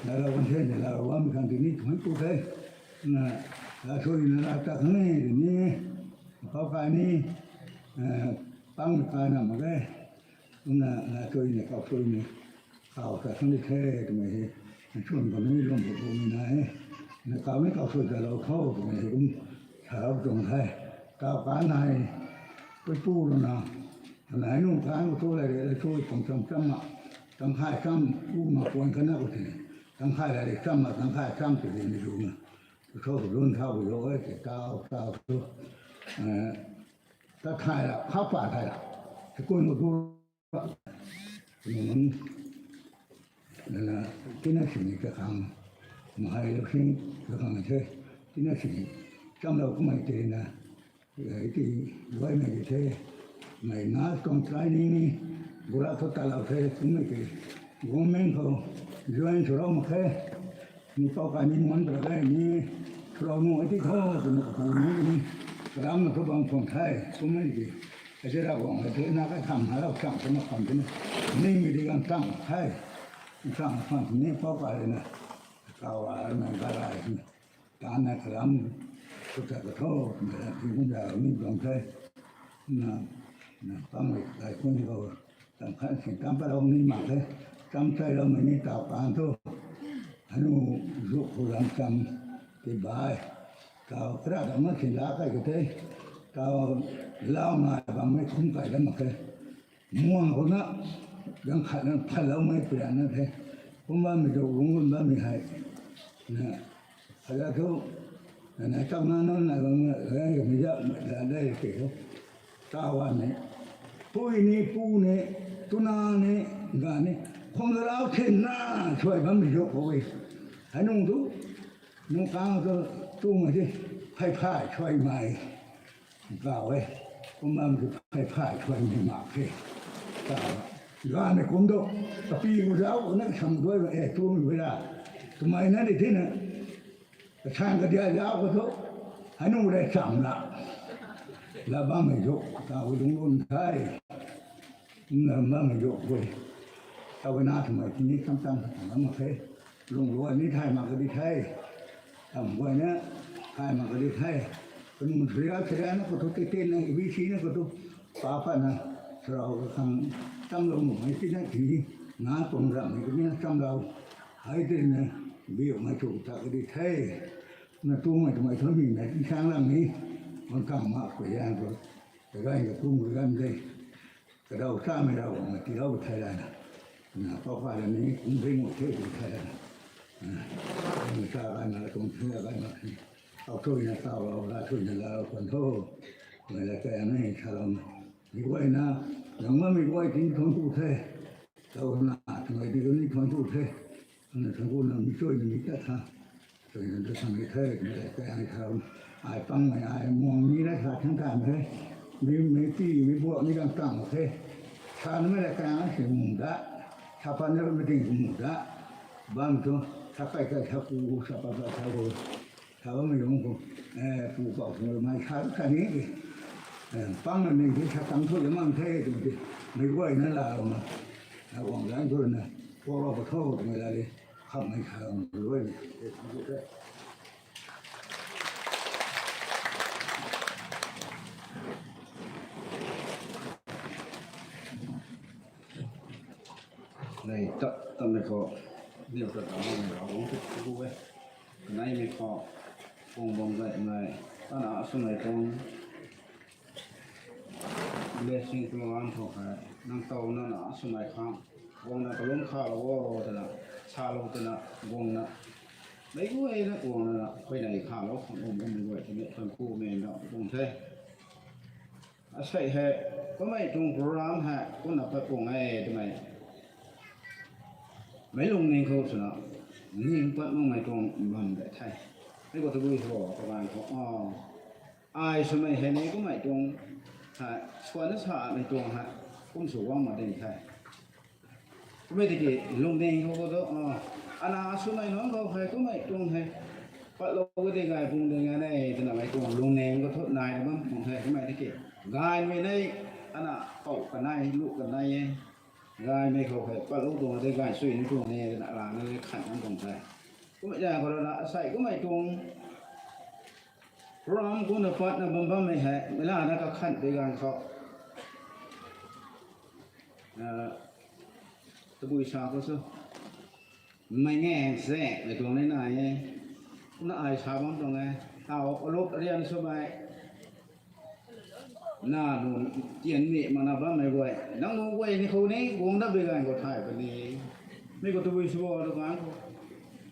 na, laalou kan the na laalou bammei khang ti ni thuanc ku the, na, la sui na la ta khang e ti ni, pau kai ni, pangmei kai na mak e, kumna la sui ni kau sui ni, kau ta khang di the twmei he, na chwn khou ni lum khou bumei na e, na kau ni kau sui talou tho twmei he kum, salou tuang the, kau kan hei, puipu lana, nai nung kan khou thu la re la sui pang cham cham mak, tangkhay cham, u mak puan kana khou ti, tangkhay la re cham mak tangkhay cham ti di ni lu na, thu thu lun thau lo e ti tau tau thu, ta thay la, khou pa thay la, ti kun khou thu, nunc, na, tina sini kakhang, mahei lou sing kakhang the, tina sini, chamlou kummei tei na, ti, guaymei di the, mei na tuang training ni, gura thu talou the kummei ki, government khou join swlou mak khe, ni pau kai ni man pra kai ni, swlou nu ti tho twna kapu ni, karamna thu bam khwan the kummei ki, aze Ravguangc hei the na katham halou chang twna khwan twna, ningmei di gan chang the, chang khwan ni pau kai na, kau a na garai, tanna karam, thu ta katho, mei la ti kum za ni bam the, na, na pangmei kaikhun khou, tam khat sin tam patlou ni mak the, cham chailoumei ni tau kan thu, anu, zu khou lam cham, ti bai, tau kra ta ma sin la kai ka the, tau, lau nai bammei kum kai da mak the, muang khou na, gang khat na phatloumei pui na the, kum bammei zauc lungc lun bammei hei, na, khat da thu, na chak na nunc na gang na, gang kamei zauc mei ta de ti thu, tau a ni, pui ni pu ni, tuna ni, ga ni, khum lau thin na, suai bammei zauc khou e, hei nung thu, nung kang thu, tumei ti, phey phay suaimei, kau e, kum bam ti phey phay suaimei mak khe, kau, ganei kum tu, kapi khou zauc na sam duai ba e tumei ra, twmei na di thina, kasang kadia zauc khou thu, hei nung rui cham la, la bammei zauc, kau lungc lun the, na bammei zauc khou, tau na twmei ti ni cham cham, na mak khe, lung luai ni thay mak ka di the, tam guay na, thay mak ka di the, kanu sria sria na khou thu, tei tei na, A B C na khou thu, pa patna, swlou kakhang, chamlou nuhmei ti na ti, na tuang ramhmei ka ni chamlou, hei tei na, biumei tu ta ka di the, na tumei twmei thu ni na ti sang lam ni, bam tang mak kwe zan khou, kaganv ka kum kaganv de, kadaw chamei Ravguangc na tiilou thei lana, na pau kai la ni kum ring u the ti thei lana, sa gay mak tuang the gay mak, tau thuina taulou la thuina laalou khwan tho, mei la kai na salou, mi guayna, gang bammei guay ti ni thuanc ku the, tau na twmei di ni thuanc ku the, na thuanc ku na mi chuina mi ta tha, chuina ta thang ni the, mei la kai ni salou, ai pangmei ai muang ni na sa thang tan the, mi, mi pi mi buak ni gang tang the, sa na mei la kai na si mung da, sa pat na mei ting mung da, bam thu, sa kai kai sa ku, sa pat pat sa ku, sa bammei lungc khou, pu kau khou mei sa sa ni, pang na ning ti sa tang thu la mang the tw ti, mei guayna laalou na, guang zan thu na, pulou pa tho twmei la di, khamhmei sa luai, e, Nei tat tatmei khou, niw tat tatmei Ravguangc tu pu e. Kaneimei khou, kung bam gaymei, ana swmei tuang blessing program khou hei, nang tow nana swmei khang, guangna kalum khalou o twna, salou twna, guangna, meic guay na guangna, huayney khalou khang um bammei guay tini thuanc kumei na guang the. Asei hei, kummei tuang program hei kumna pat puang e twmei, meic lungning khou swna, ning pat makmei tuang bam de the. Mei khou tabui sw, kaganv khou, ai swmei hei ni kummei tuang, hei, swan na samei tuang hei, kum sw guang mak ding the. Kummei tiki, lungning khou khou tu, ana swmei nunc khou hei kummei tuang hei, patlou ka di gay pung ding a ne twna mei tuang lungning khou thu nai na bam tuang the kummei tiki, gaymei nei, ana, pou kanei, lu kanei e. Gaymei khou hei patlou tuang di gay sui ni tuang e twna rana khan bam tuang the. Kummei zaeng khou rana asei kummei tuang program kumna patna bam bammei hei, meic lana kakhan pei ganv khou, tabui sa khou sw, mei nge, se, mei tuang ni nai e. Kumna ai sa bam tuang e, taw alup arian swmei, na nu tianmei makna bammei guay, nang nu guay ni khou ni guang dat pei ganv khou thay puni. Mei khou tabui sw o tw ganv khou,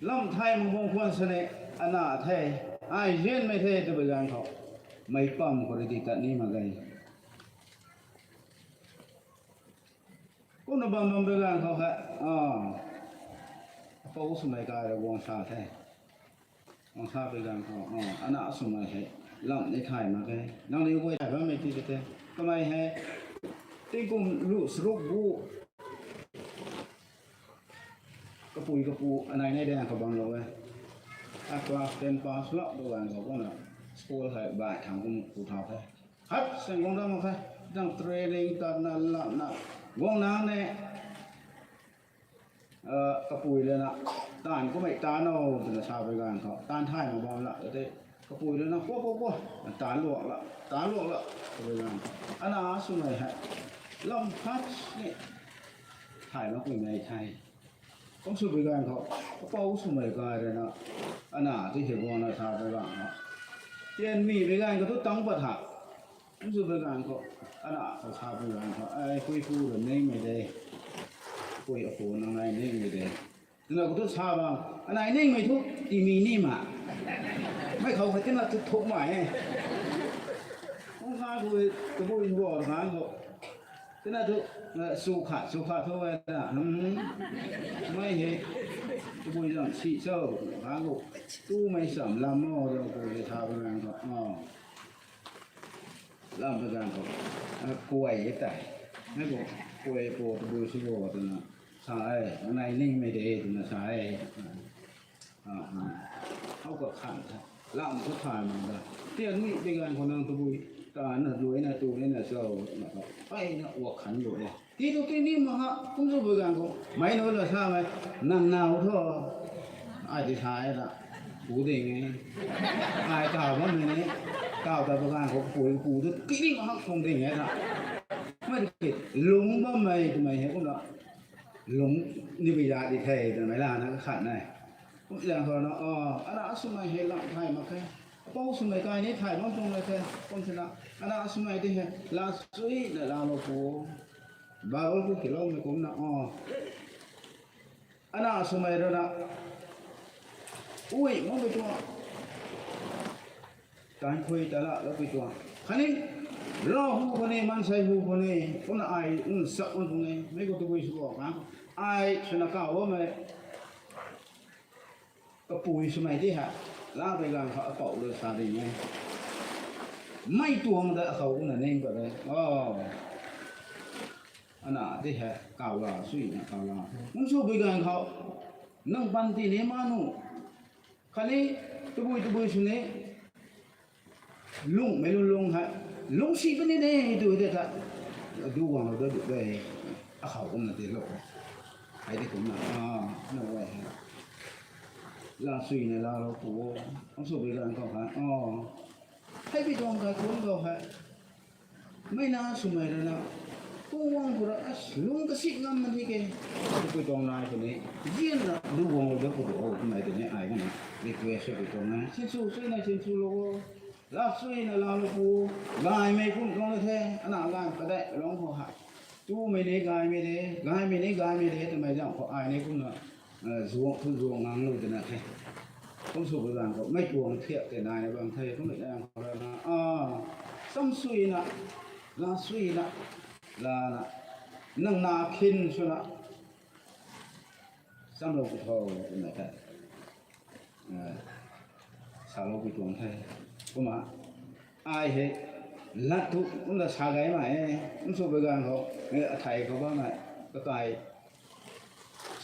lam thay mak bam khwan sini, ana the, ai zianmei the tw pei ganv khou, mei pam khou rui di tat ni mak ge. Kumna bam bam pei ganv khou hei, apou swmei kai rui guang sa the. Guang sa pei ganv khou, ana swmei hei, lam ni thay mak ge. Nang ni guay thay bammei ti te the. Kamei hei, tingkum lu saruk bu, kapui kapu anei nei daeng khou bamlou e. A class ten pass lou tu ganv khou kumna school hei bai thang kum ku thau the. Khat seng guang dam mak khe, dang training tatna latna, guang nang ne, kapui lana, taanv kummei taanv o twna sa pei ganv khou, taanv thay mak bam la tei, kapui lana, kua kua kua, taanv luak la, taanv luak la, twpui ganv khou, ana swmei hei, lam khat ni thay makpui mei the. Kum sw pei ganv khou, apou swmei kai rui na, ana ti hei guangna sa pei ganv khou, tianmei pei ganv khou tu tangc pat tha. Kum sw pei ganv khou, ana khou sa pei ganv khou, ai pui pu rui ningmei de, pui apu nang nai ningmei de, twna khou tu sa bam, anei ningmei thu, timi ni ma, mei khou hei tina tu thukmei e. Kum sa khou, tabui bo ganv khou, tina thu, su khat su khat thu e na, mei hei, tabui zam si cho, ganv khou, tumei cham lam o, zam khou hei sa pei ganv khou, lam pei ganv khou, kuay e tei, mei khou, kuay pu tabui sw bo twna sa e, anei ningmei de twna sa e. Hou kakhan the, lam thu thay mak da. Tianmei pei ganv khou nang tabui, tana luaina tu nina cho, twna khou, peyna uak khan lu e. Ti tu ti ni mak ha, kum sw pei ganv khou, mei nu la samei, nang nau thu, ai ti sa e ta, pu ding e. Ai taw bammei ni, taw ta pei ganv khou kapui pu tu ti ni mak ha khang ding e ta. Mei ti lungc bammei twmei hei kumna, lungc ni pui za di the twmei lana kakhan e. Kum zaeng khou na, ana swmei hei lam thay mak khe. Apou swmei kai ni thay bam tuang la the, kum sina, ana swmei ti hei, la suina laalou pu. Bible khou kiloumei kumna, ana swmei rui na, ui, makpui tuang, taanv khui ta laloupui tuang. Khatni, Ravhu khou ni, maansei hu khou ni, kumna ai nchak bam tuang e, mei khou tabui sw bo ganv khou, ai swna kaw bammei, kapui swmei ti hei, la pei ganv khou apou rui sa ding e. Mei tuang ta akhou kumna ning pat e. Ana ti hei, kaw la, suina kaw la. Kum sw pei ganv khou, nang panty ni ma nu, khatni, tabui tabui sw ni, lungmei lung lung hei, lungcsi puni de tu de ta, du guanglou da du de, akhou kumna tilou, hei ti kumna, na guay hei, la suina laalou pu, kum sw pei ganv khou hei, hei pui tuang kai kum khou hei, mei na swmei rui na, Guang khou ra, as, lung kasik ngam na di ke. Pui tuang nai khou ni, zianna du guang lou da pu tu o, twmei tei ni ai kumna request sw pui tuang na. Sinsw, sui na sinsw lou o. Laa sui na laa lou pu. Gaymei kum tuang na the, ana gay padeih lung khou ha. Tumei ni gaymei de, gaymei ni gaymei de, twmei zang khou ai ni kumna, eh, zuang, thu zuang ngang lou twna the. Kum sw pu zang khou, mei tuang thiak tei nai na bam the, kum mei zang khou ra na, ah, sam sui na, laa sui na, laa na, nang na khin sw na, sam lou pu tho, twmei the. Eh, salou pui tuang the. Kumna, ai hei, lat thu, kumna sa gay ma e, kum sw pu ganv khou, eh, athei khou bammei, kakai,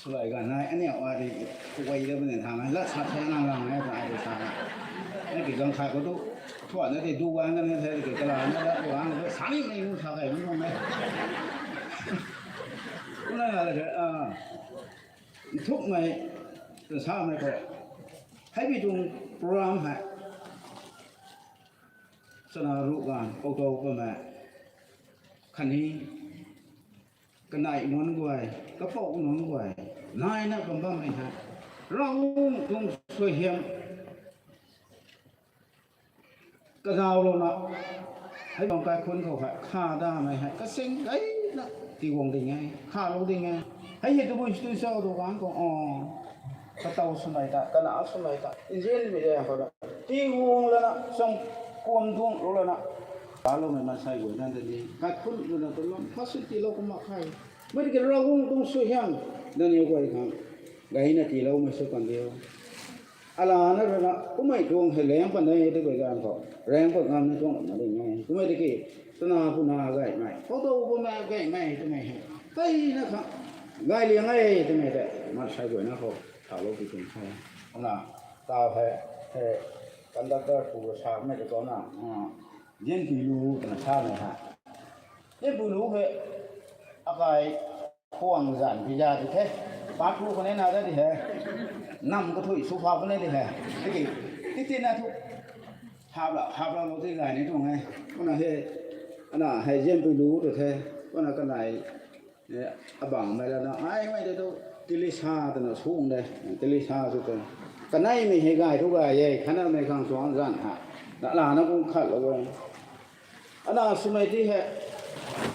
swlai ganv nai, aniu a di, kuay da bam ni thang, lat sa the nang lang e, ai di sa. Ai di gang khat khou tu, thuan na di du guang na the, di kalan na lat guang, sa nimei nu sa gay bam tuang e. Kumna la ke, ah, nthukmei, twna samei khou. Hei bi tuang program hei. Chana ruh ganv, pou tou pamei. Khatni, kanei nunc guay, kapou nunc guay, naina bam bammei hei. Ravguangc tuang suaihiam kazaulouna, hei bam kaikhunc khou hei, kha damei hei, kasing gayna, tiguang ding e, khalou ding e. Hei hei tabui sw tu cho tu ganv khou, o, katow swmei ta, kana swmei ta, nzianmei zaeng khou la, tiguang lana, chang kuam duang lou lana, kaloumei maansei guay na ta ni, kaikhunc lana ta lam, facility lou kumna khe. Mei tiki Ravguangc tuang suaihiam, nangniw guay khang, gayna tiiloumei sw kan diu. Alana rui na, kummei tuang hei laeng pan e, tei guay ganv khou, raeng pat ngamna tuang na ding e. Kummei tiki, twna puna gaymei, photo pumei gaymei, twmei hei. Teina khang, gay liang e, twmei tei, maansei guayna khou, thalou pi tuang the. Kumna, taw hei, hei, conductor pu samei tei kumna, ah, Zianpui Lu twna samei hei. Zianpui Lu hei, akai, khuang zanc pi za di the. Pat lu khou ni na da di he. Nam kathuic sw phau khou ni di he. Tiki, tiki na thu. Hap la, hap la lou tei gay ni tuang e. Kumna hei, ana hei Zianpui Lu tu the. Kumna kanei, eh, abangmei lana, aimei tei tu, Tilisa twna sung de. Tilisa sw tu. Kaneimei hei gay thu gay e, khanamei khang suang zanc ha. Na lana kum khatlou e. Ana swmei ti hei,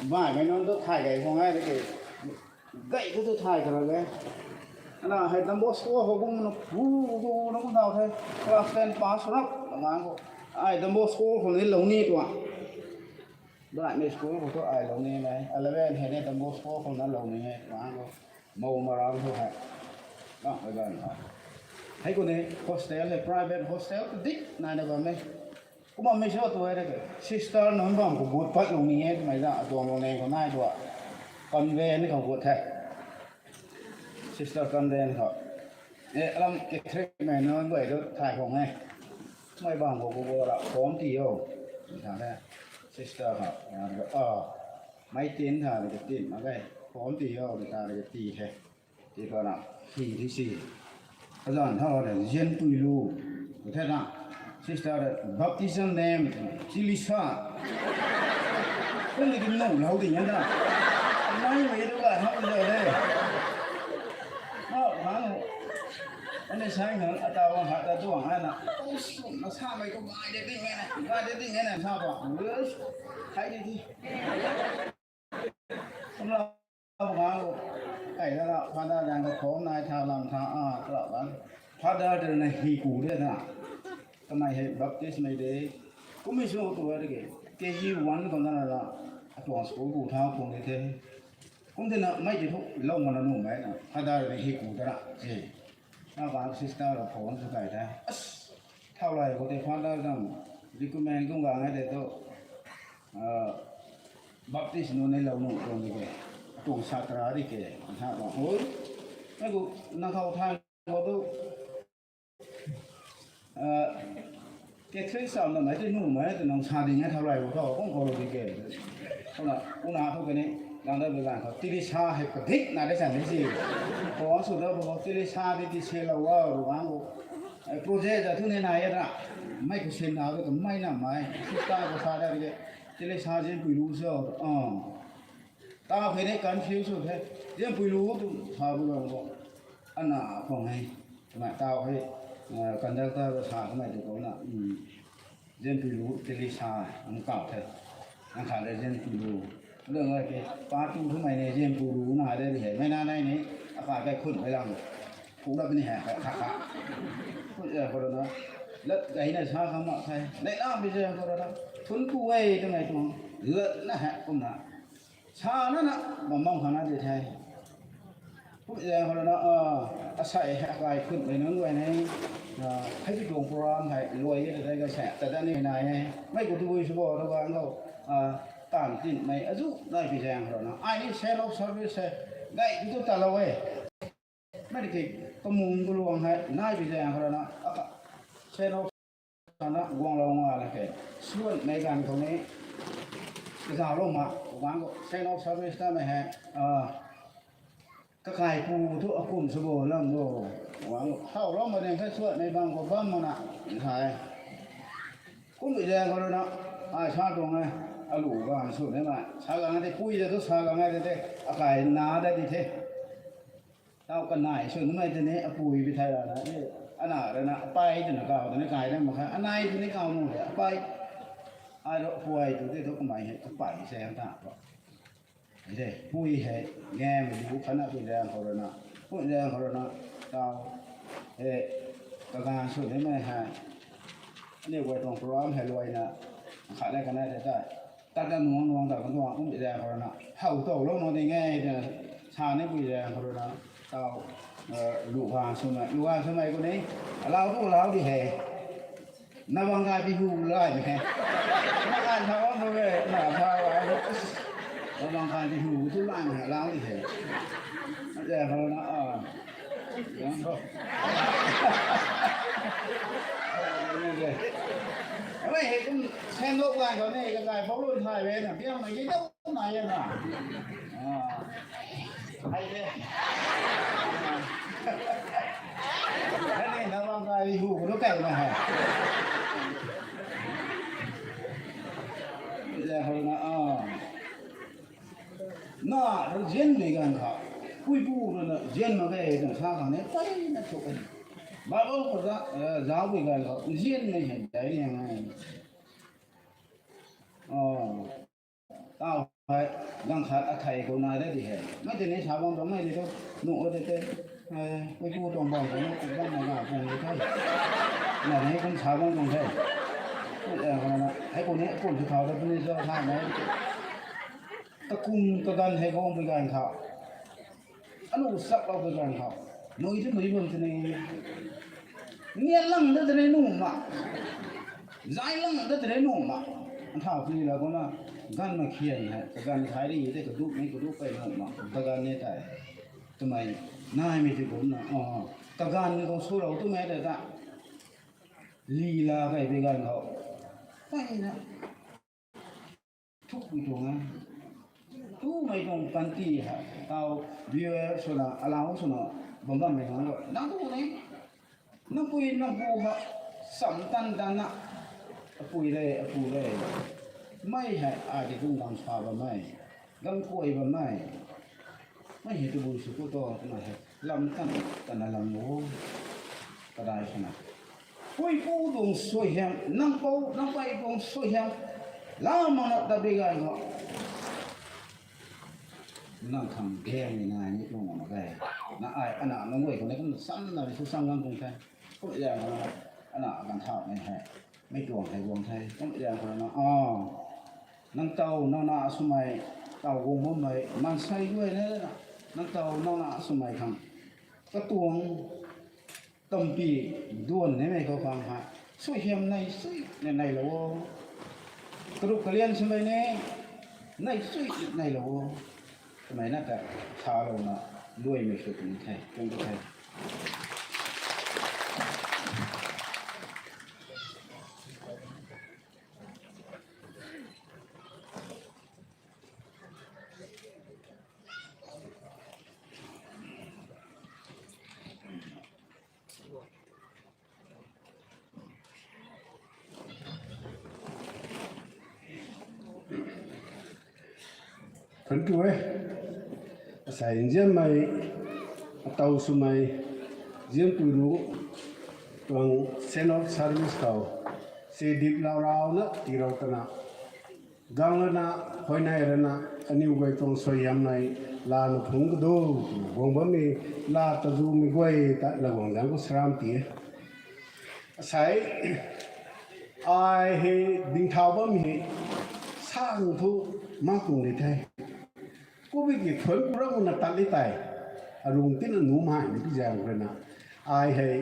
baihmei nunc tu thay gay khang e, tiki, gay tu tu thay kara ge. Ana hei Don Bosco khou kumna, hu, hu, na kum daw the, class ten pass rap, ngang khou. Ai Don Bosco khou ni lou ni tuang. Baihmei school khou tu ai lou nimei, eleven hei ni Don Bosco khou na lou ni e, ngang khou. Mou maram khou hei. Nang hei ganv hei. Hei khou ni hostel hei, private hostel tu dik naina bam e. Kumna mei sw tu e de, sister nunc bam khou gut pat lou ni e, twmei za, atuang lou ni khou nai tua. Convent khou gut the. Sister convent khou. E, alam Catholic mei nunc guay tu thay khang e. Mei bam khou gut ra, form tii o. Tha the. Sister khou. Ah, mei tin tha de, tin mak ge. Form tii o, tha de, tii the. Ti khou na, hi di si. Kazanc tho de, Zianpui Lu. Ka the na, sister de, baptism name, Tilisa. Kum ni ki nu lou di ngan na. Naimei tu gay hak de de. Hak, hak. Ani sai ngan, ataw hak ta tuang ai na. Kum sw, na samei tu gay de ding e na. Gay de ding e na, sa tuang. Yes. Hai di di. Kumna, kumna, kai na la, Father dang ka khom nai tha lam tha, a, tla lan. Father tei na hi ku de na. Kamei hei Baptist mei de. Kummei sw tu de ke. K G one khou na la, atuang school ku tha khang de the. Kum de na, mei tei thu, lou mana numei na. Father na hi ku de na. E. Na ka sister la phone sw kai the. As, thau lai khou tei Father dang recommend kum gang e de tu. Ah, Baptist nunc nei lou nuh tuang di ke. Tuang satra di ke. Ntha tuang. Oi. Mei ku, nang khou thay khou tu. Ah, Catholic sam na mei tei nuhmei tei nang sa ding e thau lai khou tu. Kum khou lou di ke. Kumna, kumna thu kani, nang da bi gan khou. Tilisa hei padik na de san di si. Khou sw da khou Tilisa di ti se lou wa, ru gang khou. Eh, project za thu ni nai e ra. Mei khou sin na de, mei na mei. Sister khou sa da di ke. Tilisa Zianpui Lu sw. Ah. Tau hei ni confuse sw the. Zianpui lu tu sa bu lou bo. Ana khang hei. Twmei tau hei, conductor sa kamei tu khou na. Zianpui lu tili sa, ang kau the. Ang khat le zianpui lu. Lung ai ke, pa tu thumei ni zianpui lu na de he. Mei na nai ni, akai kai khun mei lang. Pu lap ni he, kha kha. Khou rui na. Lat kai na sa khang mak the. Nei lam bi ze khou rui na. Thun pu e twmei tuang. Lat na he, kumna. Sa na na, bam bam khang na di the. Kum zaeng khou rui na, asei hei akai khun mei nunc guay ni, hei bi tuang program hei luai e ta tei ka sa, ta ta ni nai e. Mei khou tabui sw bo, ta gang khou, taanv tinmei azu nai pi zaeng khou rui na. Ai ni sale of service hei, gay tu talou e. Mei ki, kamung kaluang hei, nai pi zaeng khou rui na, aka, sale of sana guanglou nga la khe. Suanmei ganv khou ni, kazauhlou ma, gang khou, sale of service tamei hei, kakaipu thu akum sw bo lam bo. Gang khou, hawlou ma ding khe suanmei bang khou bam mana, thei. Kummei zaeng khou rui na, ai sa tuang e, alu ganv sw ni ma, sa gang e tei, pui de thu sa gang e tei, akai na de di the. Tau kanei sw numei tei ni apui bi thei ra na, ana rui na, apei twna kau, twna kai na mak khe, anei tei ni kau nu de, apei. Ai rui apui tu tei thu kamei hei, apei se ta pa. Hei de, pui hei, ngamei di bu khatna pui zaeng khou rui na, pui zaeng khou rui na, tau, e, kaganv sw nimei hei, aniw guay tuang program hei luaina, khat le kanei tei tei. Tat ta nuang nuang ta kan tuang kummei zaeng khou rui na, how tow lou mak ding e twna, sa ni pui zaeng khou rui na, tau, lu ganv swmei, lu ganv swmei khou ni, alau tu alau di he. Na bang kai ti hu lai mei he. Na kan tha bam e, na tha bam e. Na bang kai ti hu tu lai mei he, alau di he. Zaeng khou rui na, a. Mei hei kum sandok ganv khou ni, kakai phou lun thay e na, piang mei ki dau nai e na. Hei de. Hei ni, na bang kai hu khou rui kai na he. Zaeng khou rui na, a. Na, rui zianmei ganv khou. Puipu rui na zian mak ge twna sa khang ni, peyna thuk e. Bible khou ta, zaucpui ganv khou, zianmei hei dai liang e. Tau hei, ganv khat athei khou nai de di he. Mei tei ni sa bam tuang mei di thu, nuh o tei tei, puipu tuang bam tuang, puipu bam na ga tuang di the. Na ni kum sa bam tuang the. Hei khou ni, kum sw thau ta puni sa sa mei. Kakum kaganv hei guang pui ganv khou. Anu saklou pui ganv khou. Nui tu nui bam tei ni. Nian lang ta tei ni nuh ma. Zai lang ta tei ni nuh ma. Nthau puni la kumna. Ganv makhian hei. Kaganv thai ri tei kadup ni kadup pei nuh ma. Kaganv ni tei. Twmei. Naimei tei kumna. Kaganv khou swlou twmei tei ta. Lila kai pui ganv khou. Peyna. Thukpui tuang e. Tumei tuang panty hei, tau viewer swna, alau swna, bam bammei khang lo. Nang tu ni, nang pui nang pu ha, sam tan tan na, apui le, apu le. Mei hei, ai ti kum gang sa bammei, gang kuay bammei. Mei hei tabui sw ku to, twna hei, lam tan, tana lam o. Kadai swna. Puipu tuang suaihiam, nang pou, nang pei tuang suaihiam. Lau mak na tat bi ganv khou. Nang khang gaeng ni nai ni tuang mak ge. Na ai, ana nunc guay khou ni kum samna ni sw sam gang tuang the. Kum zaeng khou na, ana ganv thau ni hei. Mei tuang hei guang the. Kum zaeng khou na, a. Nang tau, nang na swmei, tau guang bammei, maansei guay na, nang tau, nang na swmei khang. Katuang, tampi, duan nimei khou khang hei. Suaihiam nei sui, nei, neilou o. Karup kalian swmei ni, nei sui, neilou o. Twmei na ta, salouna, luaimei sw tuang the, tuang the. Thank you e. Asei nzianmei, ataw swmei, nzianpui ru tuang send off service khou si dip lau rauna tiirou tana, gang lana, huayney rana, aniw guay tuang suaihiamnei lana phungc kadu, guang bammei, la tazumei guay ta Ravguangc zaeng khou salam ti e. Asei, ai hei dingthau bam hei, sang thu mak tuang di the. Kummei ki thuanc ku ramna tat di tei, alung tina nuh mei ni pi zaeng khou rana, ai hei,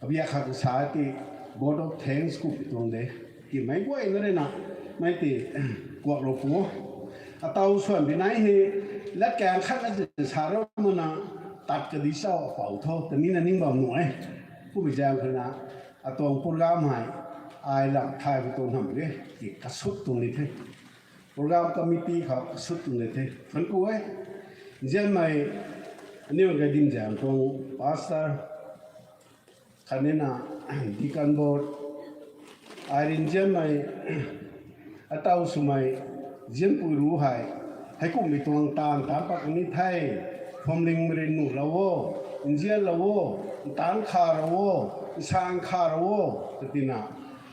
abia khat sa ti vote of thanks kummei tuang de. Timei guayna rui na, mei ti kuaklou pu. Ataw swan binai hei, latkaeng khat na zin sa ramna, tat kadi chau apou tho, ta nina ning bam nuh e. Kummei zaeng khou rana, atuang program hei, ai lam thay bu tuang hamh e, ti kasut tuang ni the. Program committee khou kasut tuang ni the. Thank you e. Nzianmei, aniw Gaydimzaeng tuang pastor, khatnina deacon board, ai rui nzianmei, ataw swmei, nzianpui ru hei, heikumhmei tuang taanv taanc pat kan ni the, phuamling rui nuhlou o, nzianlou o, ntaanc kha rou o, nsang kha rou o, katina,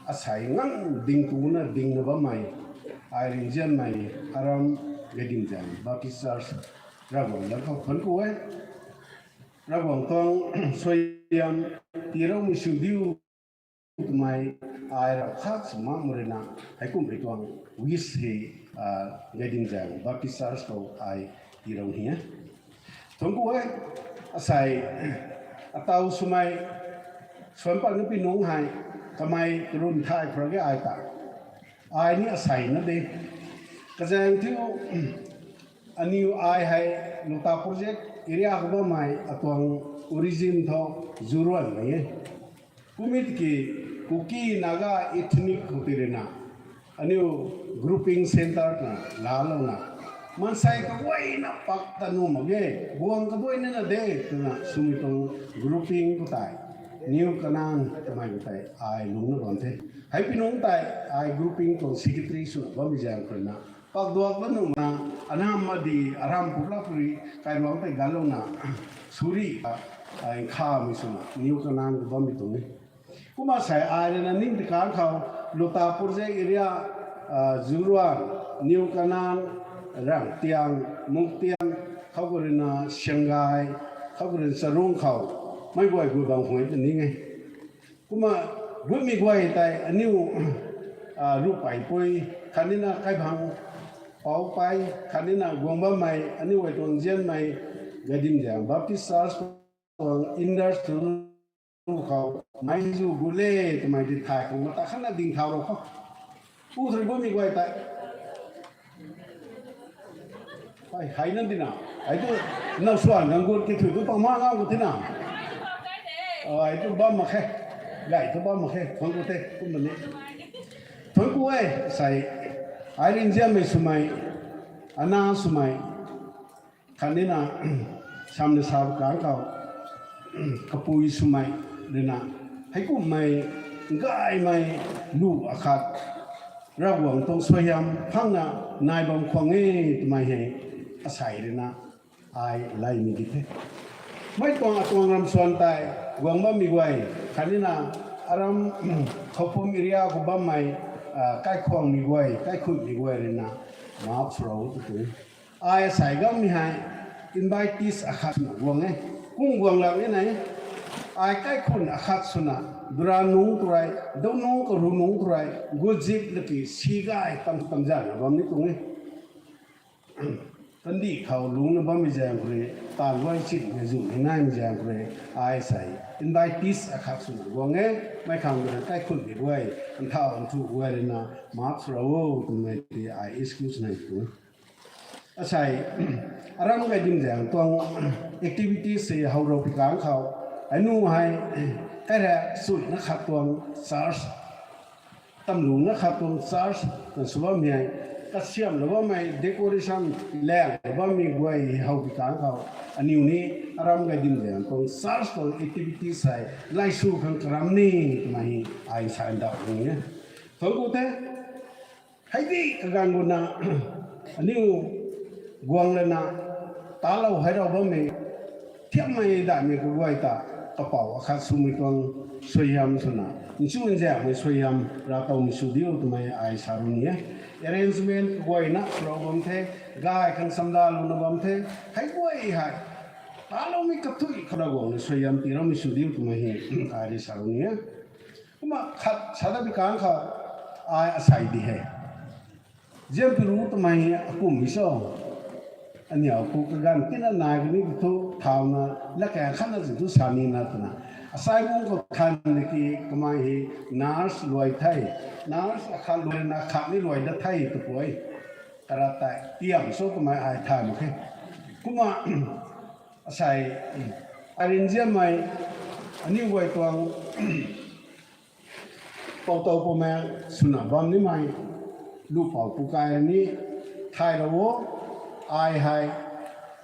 asei nganv ding tuna dingna bammei, ai rui nzianmei, aram Gaydimzaeng Baptist Church, Ravguangc zaeng khou thank you e. Ravguangc tuang suaihiam tiiloumei sw diu twmei, ai rap khat sw mak mak rui na, heikumhmei tuang wish hei, Gaydimzaeng Baptist Church khou ai tiilou ni e. Thank you e, asei, ataw swmei, swan pat na pi nungc hei, kamei karun thay khou rui ai ta. Ai ni asei na de. Kazaeng thiu, aniw ai hei, Lungta project area khou bammei, atuang origin thu, Zuruan mei e. Kummei tiki, Kuki Naga ethnic khou ti rui na, aniw grouping centre na laalouna, maansei kaguayna pak ta nuh mak ge, guang kaduai nina de twna swmei tuang grouping khou tei, New Canaan twmei khou tei ai lungcna bam the. Hei pi nungc tei ai grouping tuang secretary swna bammei zaeng khou rui na, pakduak la nuhna, anam madi aram pukla puri kairuangc tei ganlouna, suri, nkhamei swna New Canaan khou bammei tuang e. Kumna sei ai rui na ning tikan khou, Lungta project area, Zuruan, New Canaan, Rangtiang, Muktiang, khou khou rui na Sianggai, khou khou rui na Charung khou, mei guay guay bang khwan ta ning e. Kumna gutmei guay tei aniw, Ruhpeipui, khatnina Kaiphang, Paupei, khatnina guang bammei aniw guay tuang nzianmei, Gaydimzaeng Baptist Church tuang industry khou, mei zu gu le, twmei di thay khang mata khatna dingthau rou khou. Pu thrui gutmei guay tei. Hei, hei nang tina. Hei tu, nang swan nang gut ki thu tu pang ma ngau gu tina. Hei tu bam mak khe. Gay tu bam mak khe. Thuanc ku the, kumna ni. Thuanc ku e, sei. Ai rui nzianmei swmei, ana swmei, khatnina, samna sa kang khou, kapui swmei rui na, heikumhmei, gaymei, lu akhat, Ravguangc tuang suaihiam phangna nai bam khwan e twmei hei, asei rui na, ai laymei di the. Mei tuang atuang ram swan tei, guang bammei guay, khatnina, aram, Khoupum area khou bammei, kaikhwangmei guay, kaikhutmei guay rui na, maap swlou tu tu. Ai asei gammei hei, invitees akhat swna guang e. Kum guang lak ni nai. Ai kaikhun akhat swna, dura nungc tu rui, dou nungc karu nungc tu rui, guzip laki si gay tam tam zana bam ni tuang e. Kandih khou lungcna bammei zaeng khou rui, taanv guay chitmei zumhmei naimei zaeng khou rui, ai sei, invitees akhat swna guang e, mei khang rui kaikhunmei guay, nthau nthu guay rui na, maap swlou o, twmei ti ai excuse nai tu. Asei, aram Gaydimzaeng tuang activities se how rou pi kang khou, anu hei, kaira sui na khat tuang church, tamlungna khat tuang church, kan sw bammei, kasiamhlou bammei decoration, langlou bammei guay how pi kang khou, aniw ni aram Gaydimzaeng tuang church tuang activities hei, lay sw khang karam ni, twmei ai sa ndauh ni e. Thuanc ku the, hei di kaganv guna, Aniu guang lana talou hei rau bammei thiammei daihmei kaguay ta kapou akhat swmei tuang suaihiam swna nchu nzianmei suaihiam ravtowmei sw diu twmei ai sa ru ni e. Arrangement kaguayna rau bam the, gay khang samdalouna bam the, hei guay hei taloumei kathui khou Ravguangc na suaihiam tiiloumei sw diu twmei hei ai ri sa ru ni e. Kumna khat sa dat bi kang khou ai asei di hei, ziampiru twmei akumhmei cho, aniu khou kaganv tina nai kani thu thauna, latkaeng khatna zin thu sa nina twna, asei bung khou than di ki kamei hei nurse luai the, nurse akhat luaina khat ni luai dat the tw pui. Karat tei tiam cho twmei ai thay mak khe. Kumna asei ai rinziammei aniu guay tuang pou tow pou maeng swna bam nimei lupou pu kai ni thay ra o. Ai hei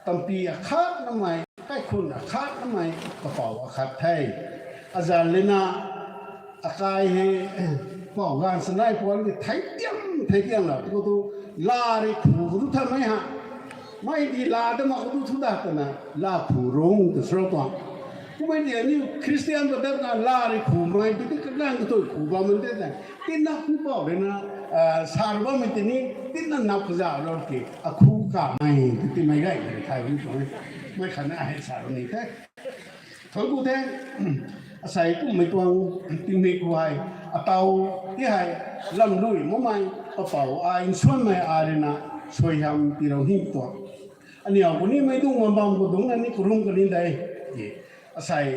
tampi akhat namei, kaikhun akhat namei kapou akhat the. Azan lena akai hei pou ganv sanei puan ki thei tiam thei tiam la tu tu, la ri khu khou tu thanmei ha, mei di la da mak khou tu thu dat twna la khu rung tw srou tuang. Kummei di aniu Khristian padatna la ri khumei tu ti kaganv kathui khu bam man te tei, tina hu pou rui na sa ru bammei tini tina nap kazauh lou ki akhu kamei tu timei gay mei thay bam tuang e. Mei khatna hei sa ru ni the. Thuanc ku the, asei kummei tuang tingmik khou hei, atau ti hei, lamlui makmei, papou ai nsuanmei ai rui na suaihiam tiilou ni tuang. Aniu khou ni mei dungc bam bam khou dungc na ni karum kani de. Asei,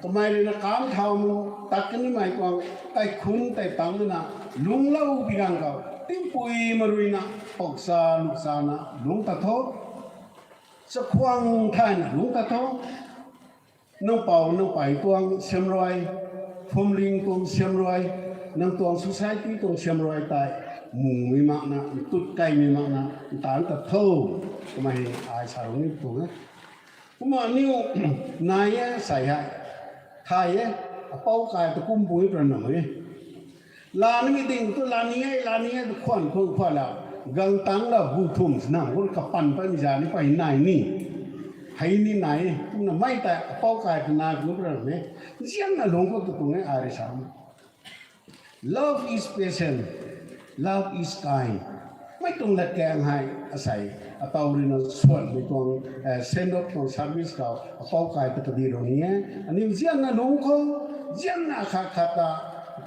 kamei rui na kam thau mu, tat kanimei tuang, kaikhun tei tang na, lungclou bi ganv khou, tingpui ma rui na, pauksa luksa na lungc tat tho, chakhwang thayna lungc tat tho. Nang pou nang pei tuang siamruai, phwamling tuang siamruai, nang tuang society tuang siamruai tei, mumei makna, ntut kaimei makna ntaanc tat tho, twmei ai sa rung ni tuang e. Kumna aniu nai e, sei hei, thay e, apou kai ta kum pui pra nam e. Lanimei ding tu lani e, lani e tu khwan khwan khwan la, gang tang la bu thum sina khou kapan patmei za ni pei nai ni. Hei ni nai e, kumna mei tei apou kai ta nai pu pra nam e. Nzianna lungc khou tu tuang e ai rui sa Love is patient, love is kind. Mei tuang latkaeng hei asei, atau rui na suanmei tuang, send off tuang service khou apou kai ta kadi rou ni e. Aniu nzianna lungc khou, nzianna khat khat ta,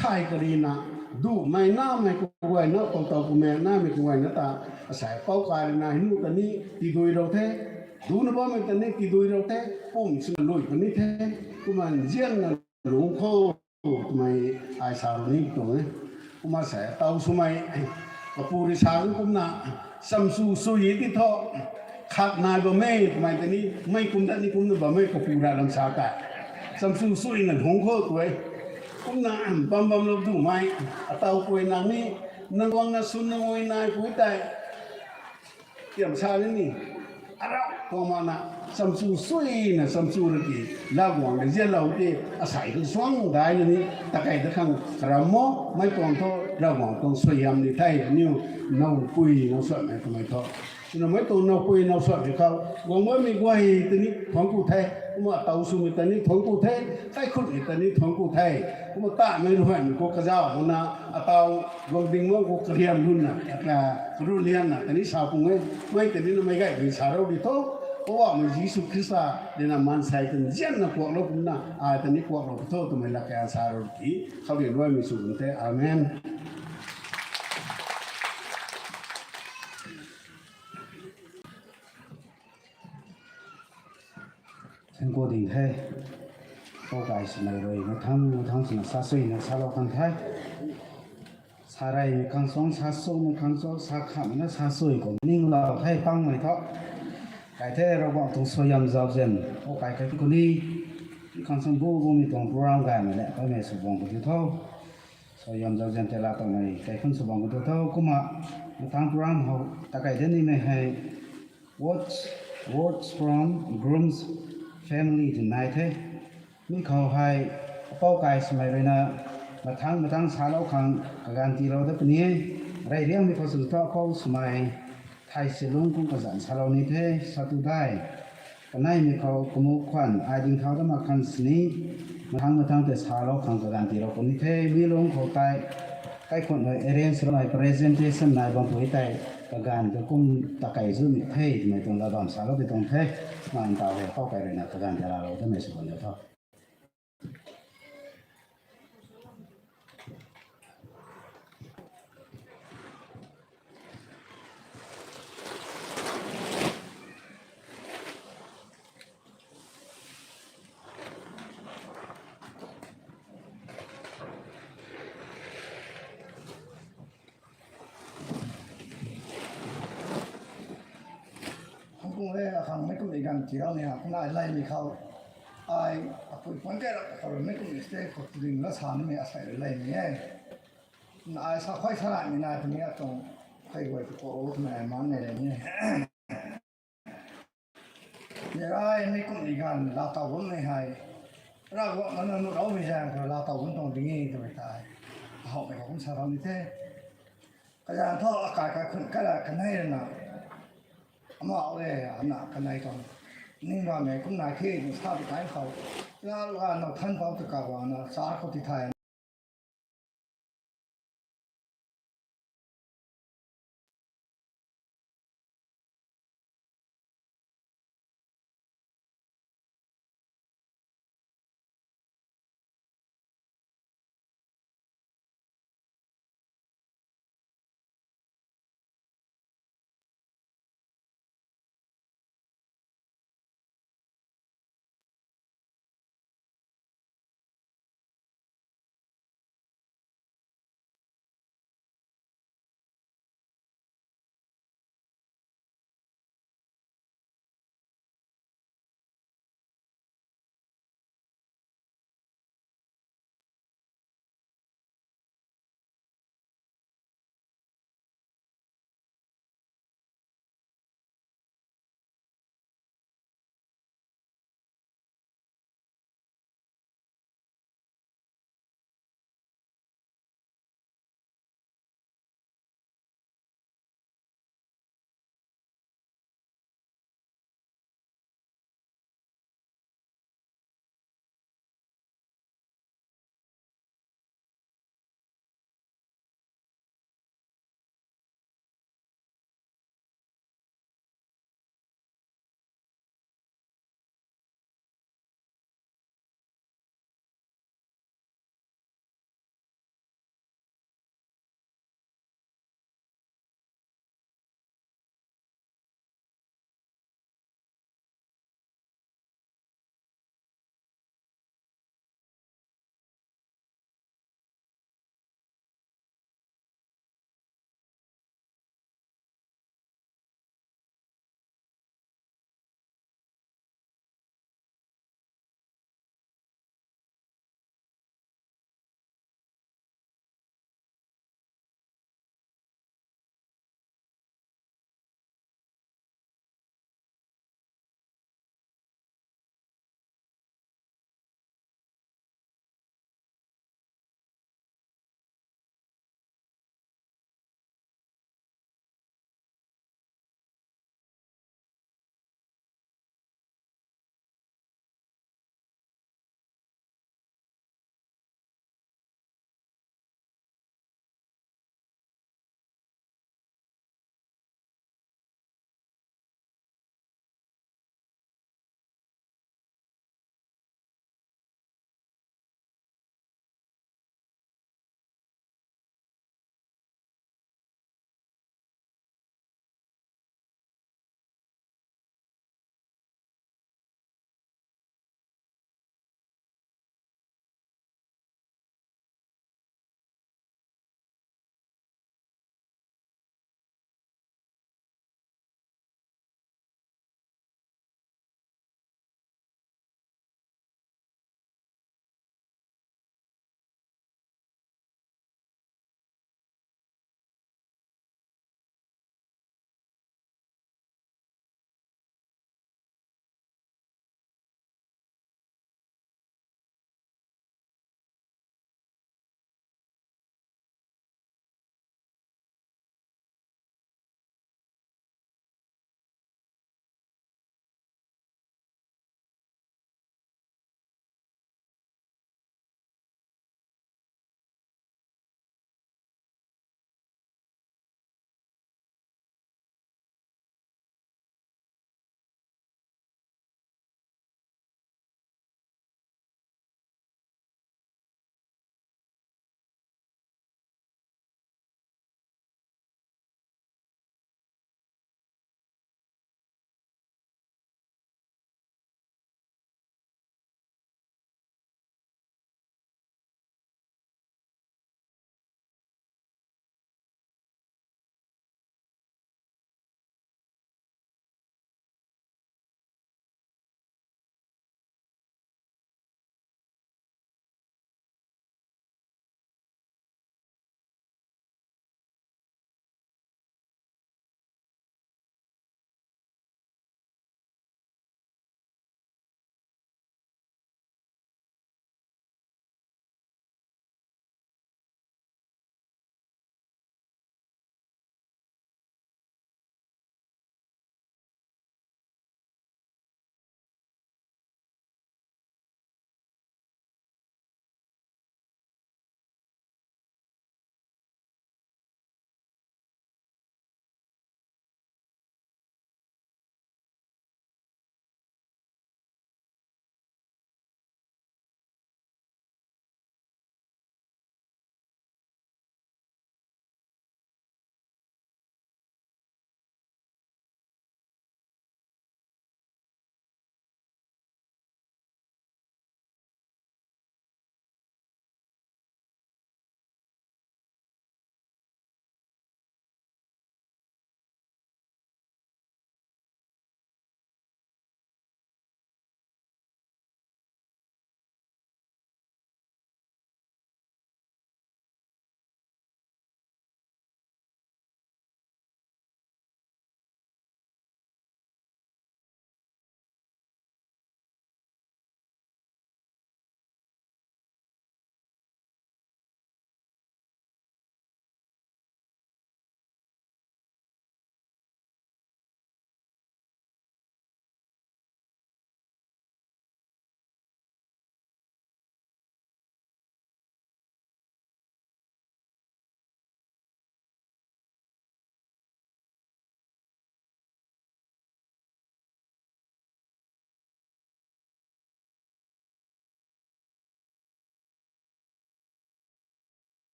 thay kari na, dumei namei kaguayna, pou tow pu maeng namei kaguayna ta, asei apou kai rui na hei nu ta ni tidui rou the, duna bammei ta ni tidui rou the, pum swna lui ta ni the, kumna nzianna lungc khou twmei ai sa rou ni tuang e. Kumna sei atau swmei, kapu rui sa kumna, chamsu sui ti thu, khat nai bam e twmei ta ni, mei kum dat ni kumna bam e kapu ra lam sa tei, chamsu suina lungc khou tu e. Kumna bam bam lou dumei, atau kuay nang ni, nang guangna swn nang ui nai pui tei, tiam sa ni ni, arau tuang mana, chamsu suina chamsu ra ki, Ravguangc le nzianlou ki, asei tu suang dai na ni, takei ta khang karam mo, mei tuang thu Ravguangc tuang suaihiam ni the, aniu nowpui now suanmei kamei thu. Twna mei tuang nowpui now suanmei khou guang bammei guay ta ni thuanc ku the, kumna atau swmei ta ni thuanc ku the, kaikhutmei ta ni thuanc ku the, kumna tamei ruaymei khou kazauh makna, atau guang ding mak khou kariam luna, karunlianna ta ni sa pung e, mei ta ni namei gay dui sa rou di tho, Poubauhmei Jisu Khrista rui na maansei ta nzianna kuaklou kumna ai ta ni kuaklou tho twmei latkaeng sa rou ki, khou rui luaimei sw bam the. Amen. Thuanc ku ding the. Pou kai swmei rui mathang mathang swna sa suina salou khang the. Sa reymei khang suang, sa sumei khang suang, sa khamhna sa sui khou ninglou the pangmei thu, kai the Ravguangc tuang suaihiam zauzian pou kai khat khou ni, khang suang bu bumei tuang program gaymei le kaimei sw bam khou di tho. Suaihiam zauzian tei laa tangmei kaikhun sw bam khou di tho. Kumna mathang program hou takei de nimei hei, Words, words from groom's family twna nai the. Mi khou hei, apou kai swmei rui na, mathang mathang salou khang kaganv tiilou dat puni e. Rey riangmei khou sw thu apou swmei, Thai silung kum kazanc salou ni the, satu dai. Kaneimei khou kamu khwan, ai ding thau dama khan sini, mathang mathang tei salou khang kaganv tiilou puni the, mi lung khou tei, kaikhunmei arrange swmei presentation nai bam pui tei, kaganv tei kum takei zumei the, twmei tuang la bam salou tei tuang the, man tau hei khou kai ruina kaganv tei laalou damei sw bam da tho. Hangkung le akhang mei kum i ganv tiilou ni ha, kumna leymei khou. Ai, apui puan kei rap khou mei kum i stay khou tiling la sa nimei asei rui leymei e. Na ai sa khuay sa raimei nai twmei atuang, khuay guay tu ko o twmei man nei leymei e. Ni rai mei kum i ganv laatow bammei hei, Ravguangc nana nuh loumei zaeng khou laatow bam tuang ding e twmei tei, ahowmei khou kum sa bam ni the. Kazaeng thu akai kaikhunc kai la kanei rana, amau le, ana kanei tuang, ning bammei kum nai the twna sa tu kai khou, la lua now than pou tu ka guangna sa khou ti thay